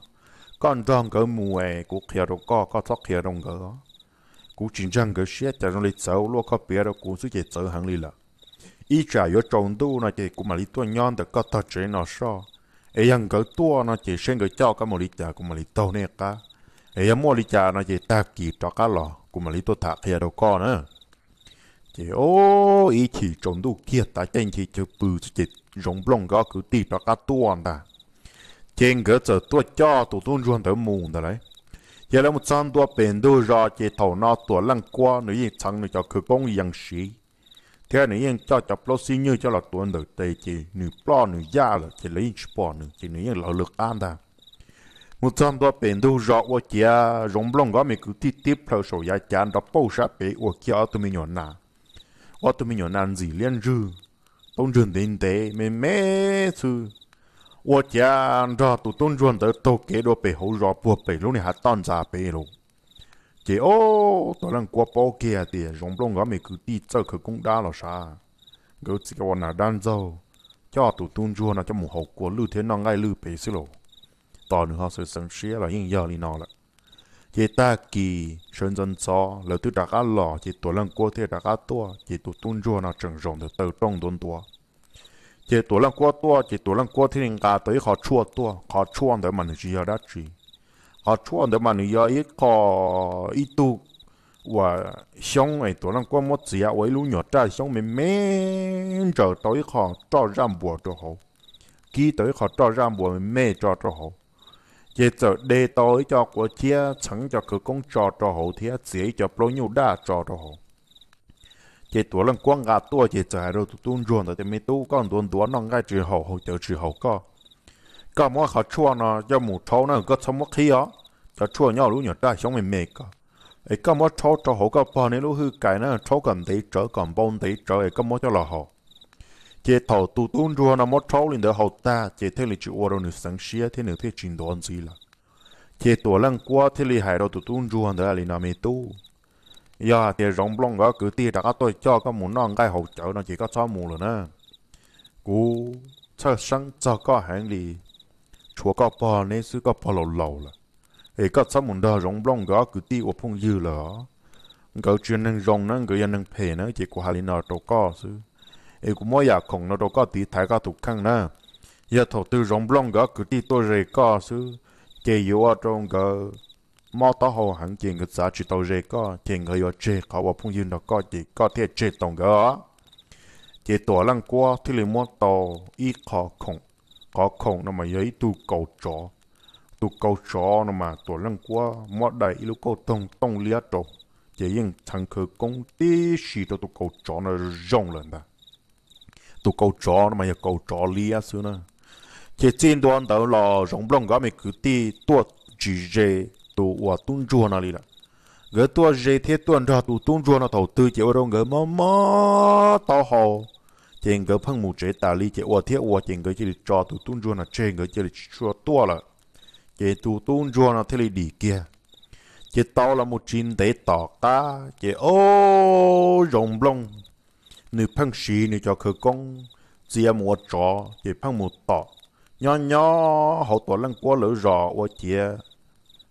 Koj nrog nkawd mus es kuv qhia rau koj, koj txhob qhia rau nkawd. Kuv tsis ntseeg nkawd siab cas zoo li txawv ua luaj, koj piav rau kuv xwb ces txawv heev li lawm. Ib tsam yuav tsaus ntuj no ces kuv mam li tuaj nyob ntawm koj tog tsev no soj. Es yog nkawd tuaj no ces seb nkawd coj koj mus li cas kuv mam li taug nej qab. Es yog muaj li cas no ces tag kis rov qab los kuv mam li tuaj tham qhia rau koj na. Ces o, ib chim tsaus ntuj kiag tav caij nchi chaw pw xwb ces Zoov Nplooj nkawd ob kwv tij rov qab tuaj ntag. Ces nkawd txawm tuaj coj tus tub ntsuag ntawd mus ntawd lauj. Ces lawv mus txog ntua pem ntug zos ces thaum no Tuam Leej Kuab nws yeej txheev nws cov khawv koob yees siv, thiab nws yeej coj cov plaub xib nywj coj los tuav ntawm tes ces nws ploj nws yaj lawm ces lawv yeej tsis pom nws ces nws yeej lawv lwm qab ntag. Mus txog ntua pem ntug zos ua ciav Zoov Nplooj nkawd ob me kwv tij tib plhaw saum yav cav nrov pauj sab pem ua kiag ob tug me nyuam nas, ob tug me nyuam nas ntxim liab ntswg, taub ntswg ntev ntev me me xwb. Ua ciav nrog tus tub ntsuag ntawd taug kev dua pem hauv zos puag pem lub niag hav toj ntxas pem lawm. Ces o, Tuam Leej Kuab paub kiag tias Zoov Nplooj nkawd ob me kwv tij txawj khawv koob dab los sav, nkawd txiav ua nas dab ntxaug, coj tus tub ntsuag no coj mus haus kua lwj thiab noj nqaij lwj pem xwb lauj. Tos nws ho xeev xeev siab los yeej yog li no lawm. Ces tag kis sawv ntxov ntxov lawv twb rov qab los ces Tuam Leej Kuab thiaj rov qab tuaj ces tus tub ntsuag no tseem zaum ntawm taw rooj ntuav ntuav. Ces Tuam Leej Kuab tuaj ces Tuam Leej Kuab thiaj li nqa tau ib qho tshuaj tuaj, qhov tshuaj ntawd mas nws tsis yog dab tsi. Qhov tshuaj ntawd mas nws yog ib qho, ib tug uas xyoob es Tuam Leej Kuab muab txiav ua ib lub nyuam raj xyoob me me ntsaws tau ib qho roj zaj npuas rau hauv, kib tau ib qho roj zaj npuas me me tso rau hauv. Ces txawm de tau ib co quav ciab txheev cov khawv koob tso rau hauv thiab txiav ib co plaub nyuj daj tso rau hauv. Ces Tuam Leej Kuab nqa tuaj ces txawm hais rau tus tub ntsuag ntawd tias, me tub, koj ntuav ntuav noj nqaij tsis haum haus cawv tsis haum koj, koj muab qhov tshuaj no coj mus rhaub na, koj txhob muab qhib os. Cov tshuaj nyob lub nyuam raj xyoob me me ko, es koj muab rhaub rau hauv koj pog neb lub hwj kais na, rhaub kom ntev tsawv kom npau ntev tsawv es koj muab coj los haus. Ces thaum tus tub ntsuag no muab rhaub li ntawd haus tag ces thiaj li tsis ua rau nws xeev siab thiab nws thiaj tsis ntuav ntxiv lawm. Ces Tuam Leej Kuab thiaj li hais rau tus tub ntsuag ntawd li no, me tub, yog hais tias Zoov Nplooj nkawd ob kwv tij rov qab tuaj coj koj mus noj nqaij haus cawv no ces koj txhob mus lawm na. Kuv txhawj xeeb txog koj heev li, tshuav koj pog neb xwb, koj pog laus laus lawm, es koj txhob mus nrog Zoov Nplooj nkawd ob kwv tij ua phooj ywg lawm os. Nkawd tsis yog neeg zoo na, nkawd yog neeg phem na, ces kuv hais li no rau koj xwb. Es kuv muab yam khoom no rau koj tiv thaiv koj tus kheej na. Yog thaum twg Zoov Nplooj nkawd ob kwv tij tuaj ze koj xwb, ces yuav ua rau nkawd mob taub hau heev ces nkawd txav tsis tau ze koj, ces nkawd yuav tseg qhov ua phooj ywg nrog koj ces koj thiaj tseg tau nkawd os. Ces Tuam Leej Kuab thiaj li muab tau ib qho khoom. Qhov khoom no mas yog ib tug kaus tsov. Tus kaus tsov no mas Tuam Leej Kuab muab dai ib lub kauj toog tooj liab rau, ces yeej txheev khawv koob tib si rau tus kaus tsov no zoo lawm ntag. Tus kaus tsov no mas yog kaus tsov liab xwb na. Ces txij ntua ntawd los Zoov Nplooj nkawd ob me kwv tij tuaj tsis ze tus uas tub ntsuag no li lawm. Nkawd tuaj ze thiab tuaj nrog tus tub ntsuag no thaum twg ces ua rau nkawd mob mob taub hau. Ces nkawd pheej mus tsev tas li, ces ua thiab ua ces nkawd cia li tso tus tub ntsuag no tseg, nkawd cia li tsis tshua tuaj lawm. Ces tus tub ntsuag no thiaj li dim kiag. Ces tau los mus tsis ntev tom qab ces o, Zoov Nplooj nws pheej siv nws cov khawv koob txia mus ua tsov ces pheej mus tom, nyob nyob hauv Tuam Leej Kuab lawv zos ua ciav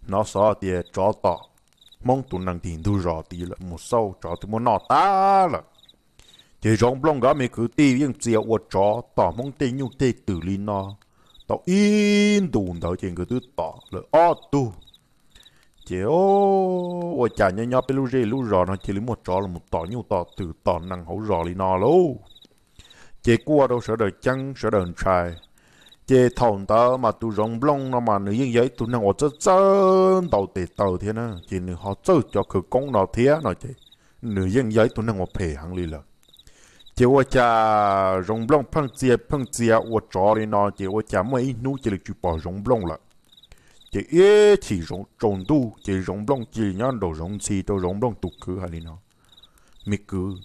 hnov xov tias tsov tom Hmoob tus nees tim ntug zos tid lawm, mus xauj tsov twb muab noj tag lawm. Ces Zoov Nplooj nkawd ob me kwv tij yeej txia ua tsov tom Hmoob tej nyuj tej twm li no tau ib ntus ntawd ces nkawd twb tom lawm ob tug. Ces ua cas nyob nyob peb lub zej lub zos no cia li muaj tsov los tom nyuj tom twm tom nees hauv zos li no lauj. Ces kuj ua rau sawv daws ceeb sawv daws ntshai. Ces thaum ntawd mas tus Zoov Nplooj no mas nws yeej yog ib tug neeg uas txawj txawj ntaus tes taw thiab na, ces nws ho txawj cov khawv koob no thiab no ces nws yeej yog ib tug neeg uas phem heev li lawm. Ces ua cas Zoov Nplooj pheej txia pheej txia ua tsov li no ces ua cas muaj ib hnub cia li tsis pom Zoov Nplooj lawm. Ces ib chim tsaus ntuj ces Zoov Nplooj cia li nyob nraum zoov ntxhi rau Zoov Nplooj tus kwv hais li no: Me kwv,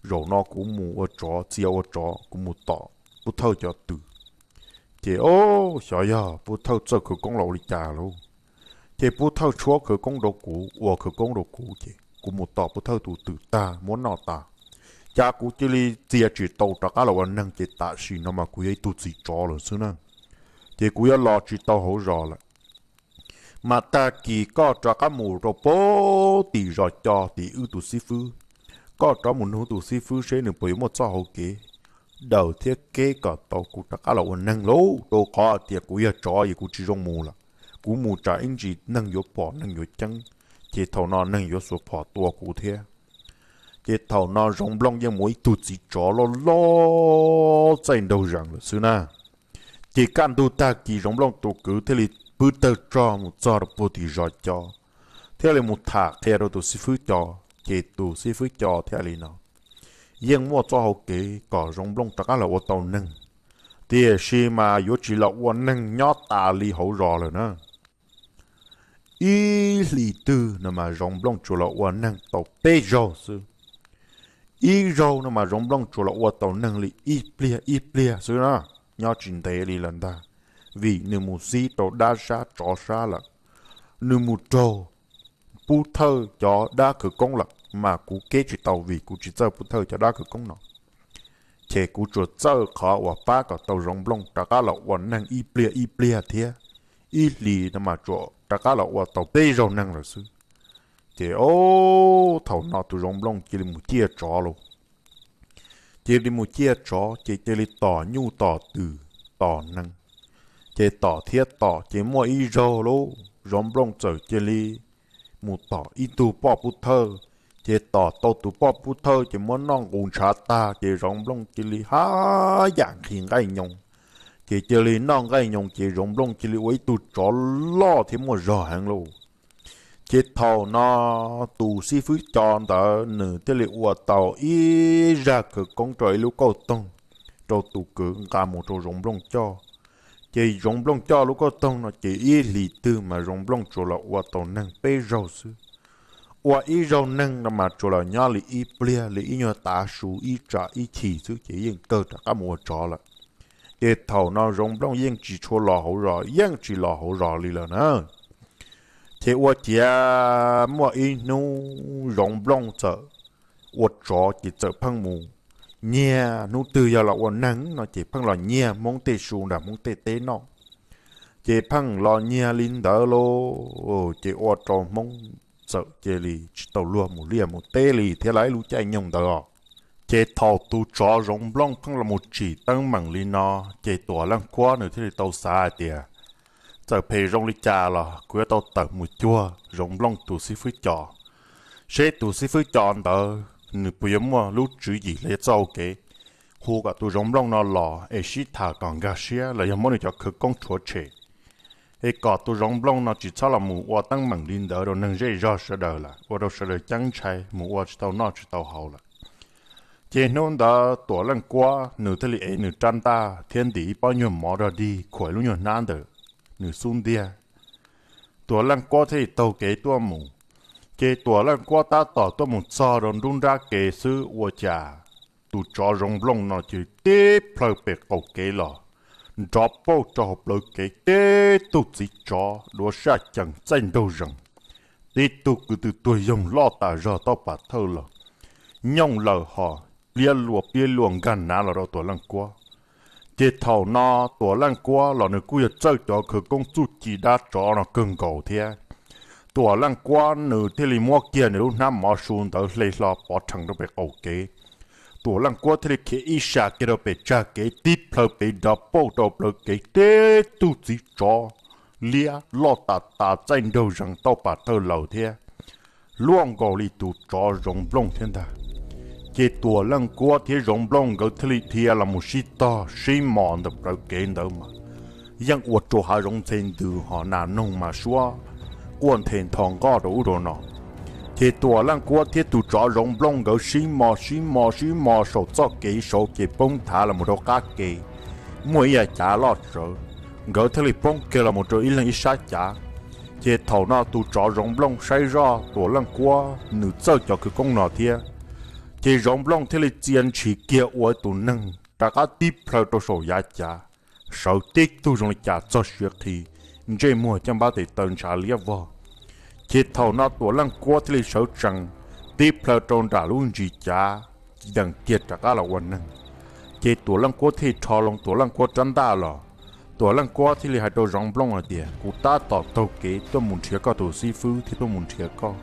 zaum no kuv mus ua tsov, txia ua tsov, kuv mus tom Pub Thawj cov tw. Ces o, xyov yog Pub Thawj txawj khawv koob los ua li cas lauj. Ces Pub Thawj tshuab khawv koob rau kuv, ua khawv koob rau kuv ces kuv mus tom Pub Thawj tus tw tag muab noj tas, cas kuv cia li txia tsis tau rov qab los ua neeg ces tam sim no mas kuv yog ib tug txiv tsov lawm xwb na. Ces kuv yuav los tsis tau hauv zos lawm. Mas tag kis koj rov qab mus rau pem tim zos co tim wb tus xib fwb, koj rov mus nug tus xib fwb seb nws puas yuav muaj txoj hau kev daws thiab keb kom tau kuv rov qab los ua neeg lauj, rau qhov tias kuv yog tsov es kuv tsis zoo mus lawm. Kuv mus tsam ib ntsis neeg yuav pom neeg yuav ceeb, ces thaum no neeg yuav xuas phom tua kuv thiab. Ces thaum no Zoov Nplooj yeej mus ib tug txiv tsov loj loj txaij nraug zees lawm xwb na. Ces kaj ntug tag kis Zoov Nplooj tus kwv thiaj li pw tawg rog mus txog rau puag tim zos co, thiaj li mus tham qhia rau tus xib fwb co. Ces tus xib fwb co thiaj li no: Yeej muaj txoj hau kev kom Zoov Nplooj rov qab los ua tau neeg, tiam sis mas yuav tsis los ua neeg nyob tas li hauv zos lawm na. Ib hlis twg no mas Zoov Nplooj tsuas los ua neeg tau peb zaug xwb. Ib zaug no mas Zoov Nplooj tsuas los ua tau neeg li ib pliag ib pliag xwb na, nyob tsis ntev li lawm ntag, vim nws mus xib rau dab sab tsov sab lawm. Nws mus raug Pub Thawj cov dab khawv koob lawm mas kuv keb tsis tau vim kuv tsis txawj Pub Thawj cov dab khawv koob no. Ces kuv tsuas txawj qhov uas pab kom tau Zoov Nplooj rov qab los ua neeg ib pliag ib pliag thiab, ib hlis no mas tsuas rov qab los ua tau peb zaug neeg lawm xwb. Ces o, thaum no tus Zoov Nplooj cia li mus ciaj tsov lauj. Cia li mus ciaj tsov ces cia li tom nyuj tom twm, tom neeg. Ces tom thiab tom ces muaj ib zaug lauj, Zoov Nplooj txawm cia li mus tom ib tug poj Pub Thawj. Ces tom tau tus poj Pub Thawj ces muab noj nqus ntshav tag ces Zoov Nplooj cia li haj yam nqhis nqaij nyoos, ces cia li noj nqaij nyoos ces Zoov Nplooj cia li ua ib tug tsov loj thiab muaj zog heev lauj. Ces thaum no tus xib fwb co ntawd nws thiaj li ua tau ib zaj khawv koob rau ib lub kauj toog rau tus kwv nqa mus rau Zoov Nplooj coj. Ces Zoov Nplooj coj lub kauj toog no ces ib hlis twg mas Zoov Nplooj tsuas los ua tau neeg peb zaug xwb. Ua ib zaug neeg no mas tsuas los nyob li ib pliag li ib nyuag tav su ib tsam ib chim xwb ces yeej kawg rov qab mus ua tsov lawm. Ces thaum no Zoov Nplooj yeej tsis tshua los hauv zos, yeej tsis los hauv zos li lawm na. Ces ua ciav muaj ib hnub Zoov Nplooj txawm ua tsov ces txawm pheej mus nyiag, hnub twg yog los ua neeg no ces pheej los nyiag Hmoob tej su nram Hmoob tej teb noj. Ces pheej los nyiag li ntawd lauj, ces ua rau Hmoob txawm cia li tsis tau luag mus liaj mus teb li thiab lauj. Lub caij nyoog ntawd os, ces thaum tus tsov Zoov Nplooj pheej los mus tsim teeb meem li no, ces Tuam Leej Kuab nws thiaj li tau xav hais tias, txawm phem zoo li cas los kuv yuav tau tawm mus cuag Zoov Nplooj tus xib fwb co, seb tus xib fwb co ntawd nws puas yuav muaj lub tswv yim los yog txoj hau kev hu kom tus Zoov Nplooj no los es sib tham kom nkag siab los yog muab nws cov khawv koob rhuav tshem, es kom tus Zoov Nplooj no tsis txhob los mus ua teeb meem li ntawd rau neeg zej zog sawv daws lawm, ua rau sawv daws ceeb ntshai mus ua tsis tau noj tsis tau haus lawm. Ces hnub ntawd Tuam Leej Kuab nws thiaj li ev nws rab ntaj thiab ntim ib pob nyuag mov rog dig khuam lub nyuag hnab ntawm nws xub ntiag. Tuam Leej Kuab thiaj li taug kev tuaj mus. Ces Tuam Leej Kuab tab tom tuaj mus txog rau nruab nrab kev xwb ua cas tus tsov Zoov Nplooj no cia li tib plhaw pem qaum kev los, nrov pauj rau hauv plawv kev tib tug txiv tsov duav saj cees txaij nraug zees, tib tug kwv tw tuag yoog loj tas zog tauj pam thawj laus, nyooj lawm hos pliab luas pliab luas nkag nav los rau Tuam Leej Kuab. Ces thaum no Tuam Leej Kuab los nws kuj yog txawj cov khawv koob txuj ci dab tsov no kawg nkaus thiab. Tuam Leej Kuab nws thiaj li muab kiag nws lub hnab mov su ntawd hle hlo pov rhees rau pem qaum kev. Tuam Leej Kuab thiaj li khiav ib sas kiag rau pem tsag kev tib plhaw pem nrov pauj rau plawv kev tib tug txiv tsov liab loj tas tas txaij nraug zees tauj pam thawj laus thiab, luaj nkaus li tus tsov Zoov Nplooj thiab ntag. Ces Tuam Leej Kuab thiab Zoov Nplooj nkawd thiaj li dhia los mus sib tog sib mos ntawm plawv kev ntawd mas, yeej ua rau hav zoov ntxhe ntws ho nas noog mas suab quaj nthe ntho nqoj rau ub rau no. Ces Tuam Leej Kuab thiab tus tsov Zoov Nplooj nkawd sib mos sib mos sib mos saum txoj kev saud ces poob nthav los mus rau qab ke, muaj ib yav cav loj tsawv, nkawd thiaj li poob kiag los mus rau ib leeg ib sab cav. Ces thaum no tus tsov Zoov Nplooj saib zoj Tuam Leej Kuab nws txawj cov khawv koob no thiab, ces Zoov Nplooj thiaj li txia ntshis kiag ua tus neeg rov qab tib plhaw rau saum yav cav, sawv tib tug zoo li cas txog siav qhi, ntsej muag caj npab tes taw ntshav liab vog. Ces thaum no Tuam Leej Kuab thiaj li sawv tsees tib plhaw rau nram lub ntsis cav, yees kiag rov qab los ua neeg. Ces Tuam Leej Kuab thiaj rho loo Tuam Leej Kuab rab ntaj los. Tuam Leej Kuab thiaj li hais rau Zoov Nplooj hais tias, kuv tab tom taug kev tuaj mus nrhiav koj tus xib fwb thiab tuaj mus nrhiav koj,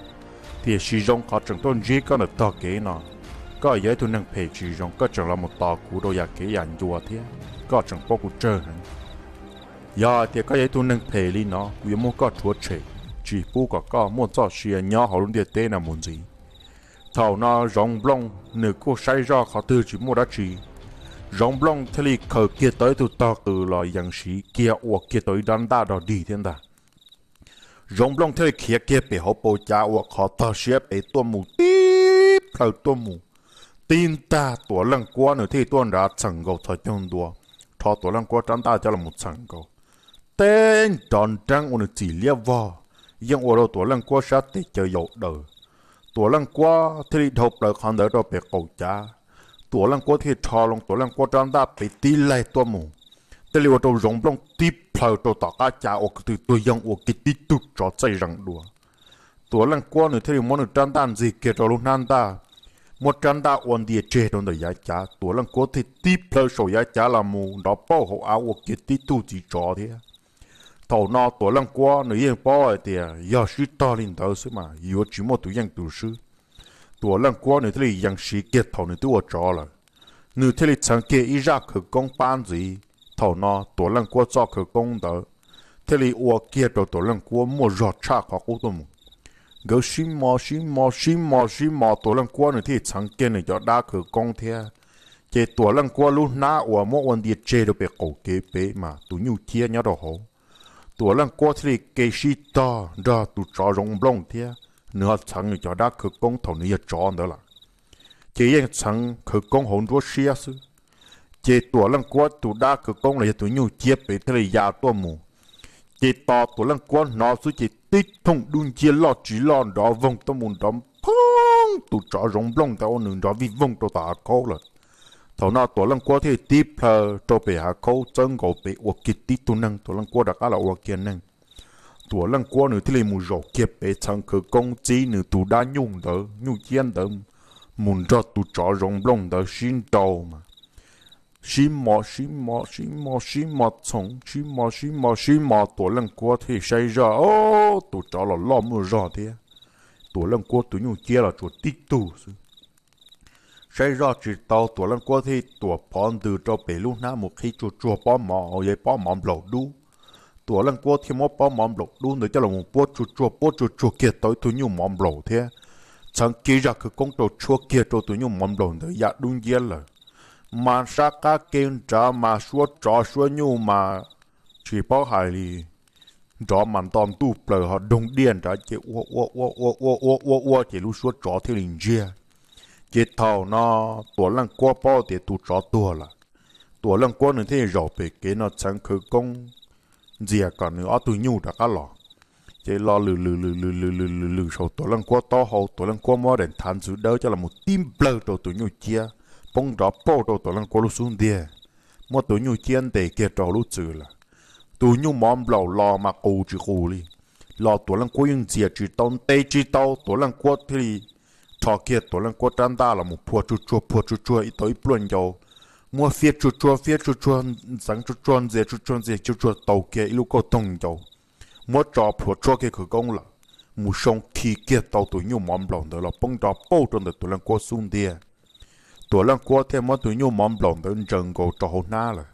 tiam sis zoo qhov tseem tuaj ntsib koj ntawm tog kev no. Koj yog ib tug neeg phem tsis zoo, koj tseem los mus tos kuv rau yam kev yam ncua thiab, koj tseem pab kuv tsawg heev. Yog hais tias koj yog ib tug neeg phem li no, kuv yuav muab koj rhuav tshem, tsis pub kom koj muaj txoj sia nyob hauv lub ntiaj teb no mus ntxiv. Thaum no Zoov Nplooj nws kuj saib zoj qhov twg tsis muaj dab tsi, Zoov Nplooj thiaj li khaws kiag tau ib tug tog qws los yees siv kiag ua kiag tau ib rab ntaj dog dig thiab ntag. Zoov Nplooj thiaj li khiav kiag pem hauv paus cav uas qhov tog siab pem tuaj mus tib plhaw tuaj mus, tib ntag Tuam Leej Kuab nws thiaj li tuaj nrad txheem nkaus txhos caug ntua, rho Tuam Leej Kuab rab ntaj coj los txheem nkaus, teb nrov nreeb ua nws txim liab vog, yeej ua rau Tuam Leej Kuab sab tes caws yaus daws. Tuam Leej Kuab thiaj li dhau plaws qhov ntawd rau pem qaum cav. Tuam Leej Kuab thiaj li rho loo Tuam Leej Kuab rab ntaj pem tib laig tuaj mus, thiaj li ua rau Zoov Nplooj tib plhaw rau tom qab cav uas kwv tw tuag yoog ua kiag tib tug tsov txaij zees dua. Tuam Leej Kuab nws thiaj li muab nws rab ntaj ntxig kiag rau lub hnab ntaj, muab rab ntaj ua ntia tseg rau ntawm yav cav. Tuam Leej Kuab thiaj tib plhaw saum yav cav los mus nrov pauj hauv av ua kiag tib tug txiv tsov thiab. Thaum no Tuam Leej Kuab nws yeej paub hais tias yog sib tog li ntawd xwb mas yuav tsis muaj tus yeej tus swb. Tuam Leej Kuab nws thiaj li yees siv kiag thaum nws twb ua tsov lawm, nws thiaj li txheev kiag ib zaj khawv koob pab ntxiv. Thaum no Tuam Leej Kuab txoj khawv koob ntawd thiaj li ua kiag rau Tuam Leej Kuab muaj zog tshaj qhov qub tuaj mus. Nkawd sib mos sib mos sib mos sib mos, Tuam Leej Kuab nws thiaj li txheev kiag nws cov dab khawv koob thiab. Ces Tuam Leej Kuab lub hnab uas muab ua ntia tseg rau pem qaum kev pem mas tus nyuj ciab nyob rau hauv. Tuam Leej Kuab thiaj li ke sib tog nrog tus tsov Zoov Nplooj thiab, nws ho txheev nws cov dab khawv koob thaum nws yog tsov ntawd lawm, ces yeej txheev khawv koob hauv nruab siab xwb. Ces Tuam Leej Kuab tus dab khawv koob los yog tus nyuj ciab pem thiaj li ya tuaj mus. Ces tos Tuam Leej Kuab hnov xwb ces tib thooj dub nciab loj tsis loj nrov voog tuaj mus nrov phoob tus tsov Zoov Nplooj ntawd ua nws nrov vij voog rau tom hav khaub lawm. Thaum no Tuam Leej Kuab thiaj li tib plhaw rau pem hav khaub txawb nkaus pem ua kiag tib tug neeg, Tuam Leej Kuab rov qab los ua kiag neeg. Tuam Leej Kuab nws thiaj li mus zaum kiag pem txheev khawv koob txib nws tus dab nyuj ntawd, nyuj ciab ntawd, mus nrog tus tsov Zoov Nplooj ntawd sib nraus mas sib mos sib mos sib mos sib mos txhoov, sib mos sib mos sib mos, Tuam Leej Kuab thiaj li saib zoj, o, tus tsov los loj muaj zog thiab. Tuam Leej Kuab tus nyuj ciab los tsuas tib tug xwb. Saib zoj tsis tau, Tuam Leej Kuab thiaj tuam phov ntws rau pem lub hnab mus qhib tsuag tsuag pob mov, yog pob mov nplaum dub. Tuam Leej Kuab thiaj muab pob mov nplaum dub ntawd coj los puab tsuag tsuag puab tsuag tsuag kiag tau ib tug nyuj mov nplaum thiab, txheev kiag zaj khawv koob rau tshuab kiag rau tus nyuj mov nplaum ntawd ya dub nciab lawm. Mas sab qab ke nrad mas suab tsov suab nyuj mas tsis paub hais li, nrov mas nto ntuj plaws ho doog diaj nrad ces ua ua ua ua ua ua ua ua ces lub suab tsov thiaj li ntsiag. Ces thaum no Tuam Leej Kuab paub tias tus tsov tuag lawm, Tuam Leej Kuab nws thiaj li zaum pem kev no txheev khawv koob ntxias kom nws ob tug nyuj rov qab los. Ces los lwm lwm lwm lwm lwm lwm lwm lwm saum Tuam Leej Kuab taub hau, Tuam Leej Kuab muab daim nthav ntxwv dawb coj los mus tib nplawg rau tus nyuj ciab, poob nrov pauj rau Tuam Leej Kuab lub xub ntiag, muab tus nyuj ciab ntes kiag rau hauv lub txwm lawm. Tus nyuj mov nplaum los mas qus tsis qus li, los Tuam Leej Kuab yeej ntxias tsis tau ntes tsis tau, Tuam Leej Kuab thiaj li rho kiag Tuam Leej Kuab rab ntaj los mus phua tsuag tsuag phua tsuag tsuag ib tau ib pluaj ncau, muab fiab tsuag tsuag fiab tsuag tsuag ntxeev tsuag tsuag ntxias tsuag tsuag ntxias tsuag tsuag tau kiag ib lub kauj toog ncau, muab tso plhuav tshuab kiag khawv koob lawm, mus soo khi kiag tau tus nyuj mov nplaum ntawd los poob nrov pauj rau ntawm Tuam Leej Kuab xub ntiag. Tuam Leej Kuab thiaj muab tus nyuj mov nplaum ntawd ntsaws nkaus rau hauv hnab lawm.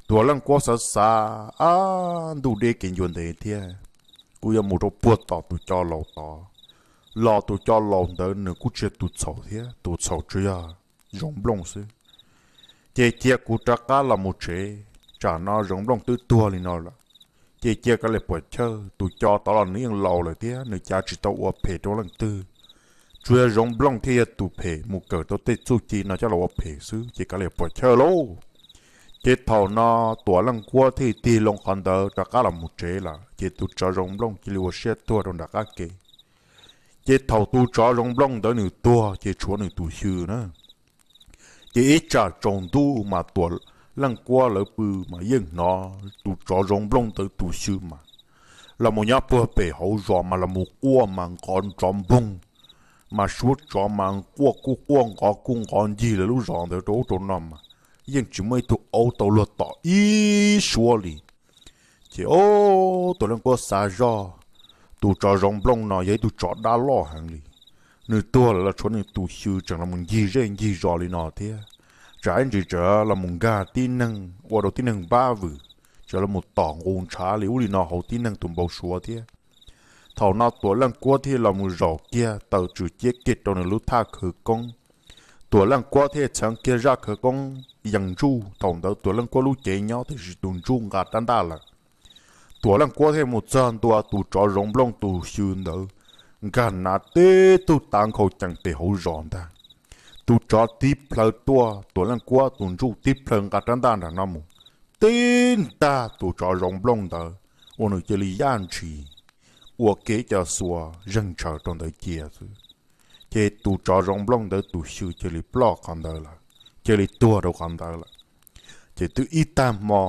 Tuam Leej Kuab xav xav, ab, ntuj deb kev ncua ntev thiab, kuv yuav mus rau puag tom tus cov laus tod, los tus cov laus ntawd nws kuj tsis yog tus txhaum thiab, tus txhaum tsuas yog Zoov Nplooj xwb. Ces cia kuv rov qab los mus tsev, tsam no Zoov Nplooj twb tuag li no lawm, ces cia kav liam puam chawj. Tus co tod los nws yeej laus lawm thiab nws cav tsis tau ua phem rau leej twg, tsuas yog Zoov Nplooj thiaj yog tus phem mus kawm tau tej txuj ci no coj los ua phem xwb, ces kav liam puam chawj lauj. Ces thaum no Tuam Leej Kuab thiaj tig loo qhov ntawd rov qab los mus tsev lawm, ces tus tsov Zoov Nplooj cia li ua siab tuag rau nram qab kev. Ces thaum tus tsov Zoov Nplooj ntawd nws tuag ces tshuav nws tus xyw na. Ces ib tsam tsaus ntuj mas Tuam Leej Kuab lawv pw mas yeej hnov tus tsov Zoov Nplooj ntawd tus xyw mas los mus nyob puag pem hauv zos mas los mus quaj mas nqov nrov npoog, mas suab tsov mas quaj kuj quaj nqov kuj nqov ncig lawv lub zos ntawd rau ub rau no mas yeej tsis muaj ib tug aub tau luag tom ib suab li. Ces o, Tuam Leej Kuab xav zoj, tus tsov Zoov Nplooj no yog ib tug tsov dab loj heev li. Nws tuag lawm los tshuav nws tus xyw tseem los mus ncig zej ncig zos li no thiab, tsam ib ntsis tseem los mus nkag tib neeg ua rau tib neeg npab vwm, tseem los mus tom nqus ntshav li ub li no hauv tib neeg tus npau suav thiab. Thaum no Tuam Leej Kuab thiaj los mus zaum kiag taws tswm ciab kiag rau nws lub thaj khawv koob. Tuam Leej Kuab thiaj txheev kiag zaj khawv koob yees ntsuj. Thaum ntawd Tuam Leej Kuab lub cev nyob tiam sis tus ntsuj nqa rab ntaj lawm. Tuam Leej Kuab thiaj mus txog ntua tus tsov Zoov Nplooj tus xyw ntawd, nkag nav tib tug tav nkhaus cees pem hauv zos ntag. Tus tsov tib plhaw tuaj, Tuam Leej Kuab tus ntsuj tib plhaw nqa rab ntaj nram no mus, tib ntag tus tsov Zoov Nplooj ntawd ua nws cia li yaj ntshis, ua kev cov xuas zeeg ntshaw rau ntawd cia xwb. Ces tus tsov Zoov Nplooj ntawd tus xyw cia li ploj qhov ntawd lawm, cia li tuag rau qhov ntawd lawm. Ces twb ib tag hmo,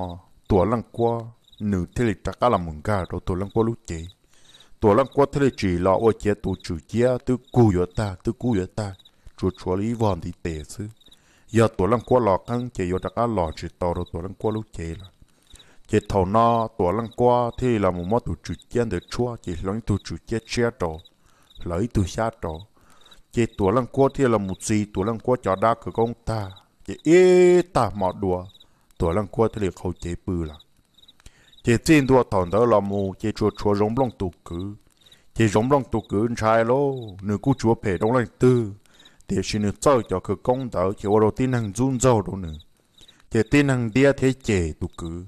Tuam Leej Kuab nws thiaj li rov qab los mus nkag rau Tuam Leej Kuab lub cev. Tuam Leej Kuab thiaj li tsim los ua ciav tus tswm ciab twb kub yuav tag, twb kub yuav tag, tsuas tshuav li ib vog ntiv tes xwb. Yog Tuam Leej Kuab los qeeb ces yuav rov qab los tsis tau rau Tuam Leej Kuab lub cev lawm. Ces thaum no Tuam Leej Kuab thiaj li los mus muab tus tswm ciab ntawd tshuab ces hloov ib tug tswm ciab tshiab rau, hlawv ib tug xyab rau. Ces Tuam Leej Kuab thiaj los mus txi Tuam Leej Kuab cov dab khawv koob tag ces ib tag hmo dua, Tuam Leej Kuab thiaj li qhau cev pw lawm. Ces txij ntua thaum ntawd los mus ces tsuas tshuav Zoov Nplooj tus kwv. Ces Zoov Nplooj tus kwv ntshai lauj, nws kuj tsis ua phem rau leej twg, tiam sis nws txawj cov khawv koob ntawd ces ua rau tib neeg ntxub ntxaug rau nws. Ces tib neeg ntiab thiab cem tus kwv.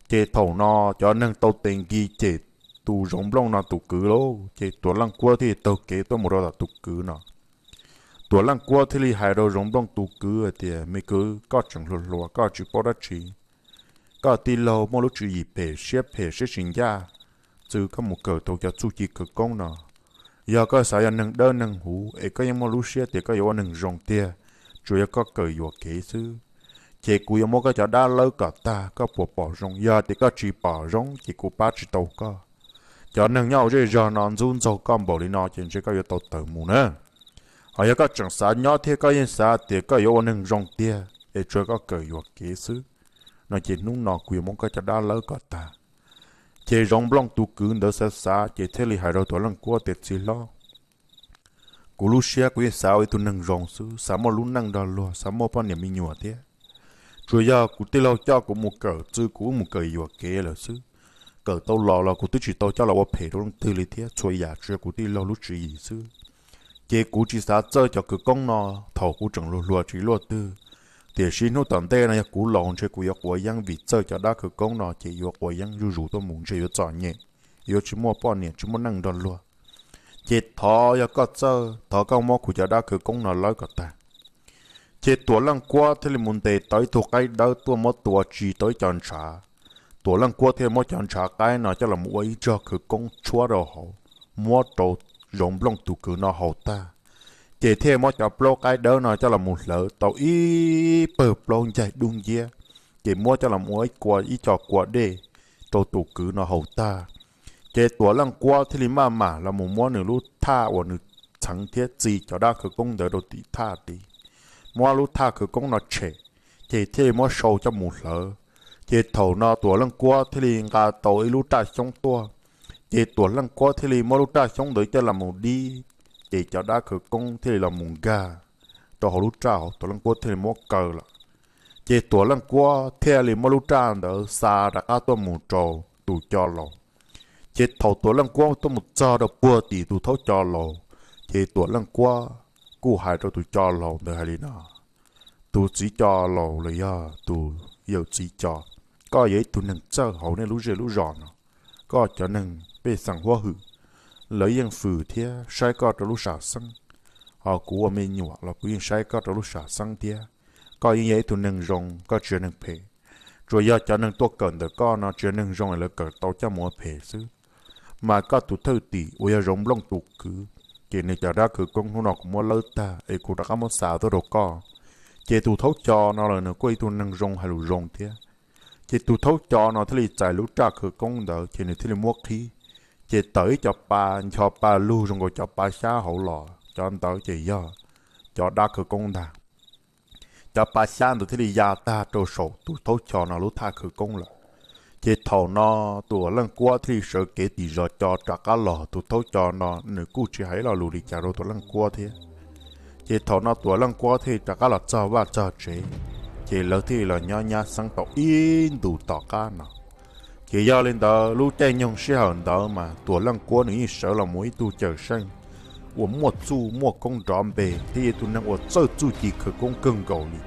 Ces thaum no cov neeg tau tes nkis cem tus Zoov Nplooj no tus kwv lauj, ces Tuam Leej Kuab thiaj taug kev tuaj mus rau tom tus kwv no. Tuam Leej Kuab thiaj li hais rau Zoov Nplooj tus kwv hais tias, me kwv, koj tseem hluas hluas koj tsis paub dab tsi. Koj tij laug muaj lub tswv yim phem siab phem siab tsis ncaj, txwv koj mus kawm tau cov txuj ci khawv koob no. Yog koj xav yog neeg dawb neeg huv es koj yeej muaj lub siab tias koj yuav ua neeg zoo tiag, tsuas yog koj kawm yuam kev xwb, ces kuv yuav muab koj cov dab lawb kom tag, koj puas pom zoo? Yog tias koj tsis pom zoo ces kuv pab tsis tau koj. Cov neeg nyob hauv zej zog no ntxub ntxaug koj npaum li no ces ntshe koj yuav tau tawm mus na. Ho yog koj tseem xav nyob thiab koj yeej xav tias koj yuav ua neeg zoo tiag es tsuas koj kawm yuam kev xwb no ces hnub no kuv yuav muab koj cov dab lawb kom tag. Ces Zoov Nplooj tus kwv ntawd xav xav ces thiaj li hais rau Tuam Leej Kuab tias, txiv hlob, kuv lub siab kuv yeej xav ua ib tug neeg zoo xwb, xav muaj lub neej nrog luag, xav muaj poj niam me nyuam thiab. Tsuas yog kuv tij laug coj kuv mus kawm, txwv kuv wb mus kawm yuam kev lawm xwb. Kawm tau los los kuv twb tsis tau coj los ua phem rau leej twg li thiab, txhua yam tsuas yog kuv tij laug lub tswv yim xwb. Ces kuv tsis xav txawj cov khawv koob no thaum kuv tseem hluas hluas tsis luaj twg, tiam sis hnub tom ntej no yog kuv laus ntshe kuv yuav quav yeeb vim txawj cov dab khawv koob no ces yuav quav yeeb zuj zus tuaj mus, ntshe yuav txom nyem, yuav tsis muaj poj niam tsis muaj neej nrog luag. Ces thov yog koj txawj, thov koj muab kuv cov dab khawv koob no lawb kom tag. Ces Tuam Leej Kuab thiaj li mus ntes tau ib tug qaib dawb tuaj muab tua tsis tau ib co ntshav. Tuam Leej Kuab thiaj muab cov ntshav qaib no coj los ua ib zog khawv koob tshuab rau hauv, muab rau Zoov Nplooj tus kwv no haus tag. Ces thiaj muab cov plaub qaib dawb no coj los hlawv tau ib pawg plaub ncaig dub nciab, ces muab coj los ua ib kua, ib co kua dej rau tus kwv no haus tag. Ces Tuam Leej Kuab thiaj li maj mam los mus muab nws lub thaj uas nws txheev thiab txi cov dab khawv koob ntawd rau tim thaj tid, muab lub thaj khawv koob no tshem, ces thiaj li muab sau coj mus hlawv. Ces thaum no Tuam Leej Kuab thiaj li nqa tau ib lub raj xyoob tuaj, ces Tuam Leej Kuab thiaj li muab lub raj xyoob ntawd coj los mus dib, ces cov dab khawv koob thiaj li los mus nkag rau hauv lub raj, Tuam Leej Kuab thiaj li muab kaw lawm. Ces Tuam Leej Kuab thiaj li muab lub raj ntawd xa rov qab tuaj mus rau tus co laus. Ces thaum Tuam Leej Kuab tuaj mus txog rau puag tim tus thaub co laus, ces Tuam Leej Kuab kuj hais rau tus co laus ntawd hais li no, tus txiv co laus los yog tus yawm txiv co, koj yog ib tug neeg txawj hauv nej lub zej lub zos no. Koj cov neeg pej xeem huab hwm, lawv yeej fwm thiab saib koj rau lub sam xeeb. Ho kuv ua me nyuam los kuv yeej saib koj rau lub sam xeeb thiab. Koj yeej yog ib tug neeg zoo, koj tsis yog neeg phem. Tsuas yog cov neeg tuaj kawm ntawm koj no tsis yog neeg zoo es lawv kawm tau coj mus ua phem xwb. Mas koj tus thwj tim uas yog Zoov Nplooj tus kwv, ces nws cov dab khawv koob hnub no kuv muab lawb tag es kuv rov qab muab xa tuaj rau koj. Ces tus Thaub Cho no los nws kuj ib tug neeg zoo hais lus zoo thiab. Ces tus Thaub Cho no thiaj li txais lub raj khawv koob ntawd ces nws thiaj li muab qhib, ces tawm ib co pa ncho pa lug zoo nkaus cov pa xyab hauv los, cov ntawd ces yog cov dab khawv koob ntag. Cov pa xyab ntawd thiaj li ya tag rau saum tus Thaub Cho no lub thaj khawv koob lawm. Ces thaum no Tuam Leej Kuab thiaj li sawv kev tim zos Co rov qab los. Tus Thaub Cho no nws kuj tsis hais ib lo lus li cas rau Tuam Leej Kuab thiab. Ces thaum no Tuam Leej Kuab thiaj li rov qab los txog vaj txog tsev, ces lawv thiaj li los nyob nyab xeeb tau ib ntus tom qab no. Ces yog li ntawd lub caij nyoog sij hawm ntawd mas Tuam Leej Kuab nws yeej sawv los mus ib tug cawm seej uas muaj txuj muaj koob nrov npe thiab ib tug neeg uas txawj txuj ci khawv koob kawg nkaus li.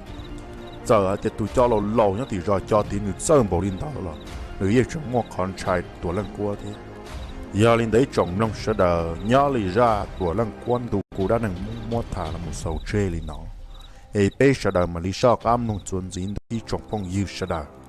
Txawm hais tias tus coj laus laus nyob tim zos Co tid nws txawj npaum li ntawd los nws yeej tseem muaj qhov ntshai Tuam Leej Kuab thiab. Yog li ntawd ib tsoom mloog sawv daws, nyob li zaj Tuam Leej Kuab ntu kuv dab neeg Hmoob muab tham los mus xaus tseg li no, es peb sawv daws mam li soj qab mloog txuas ntxiv ntawm ib tsoom phooj ywg sawv daws.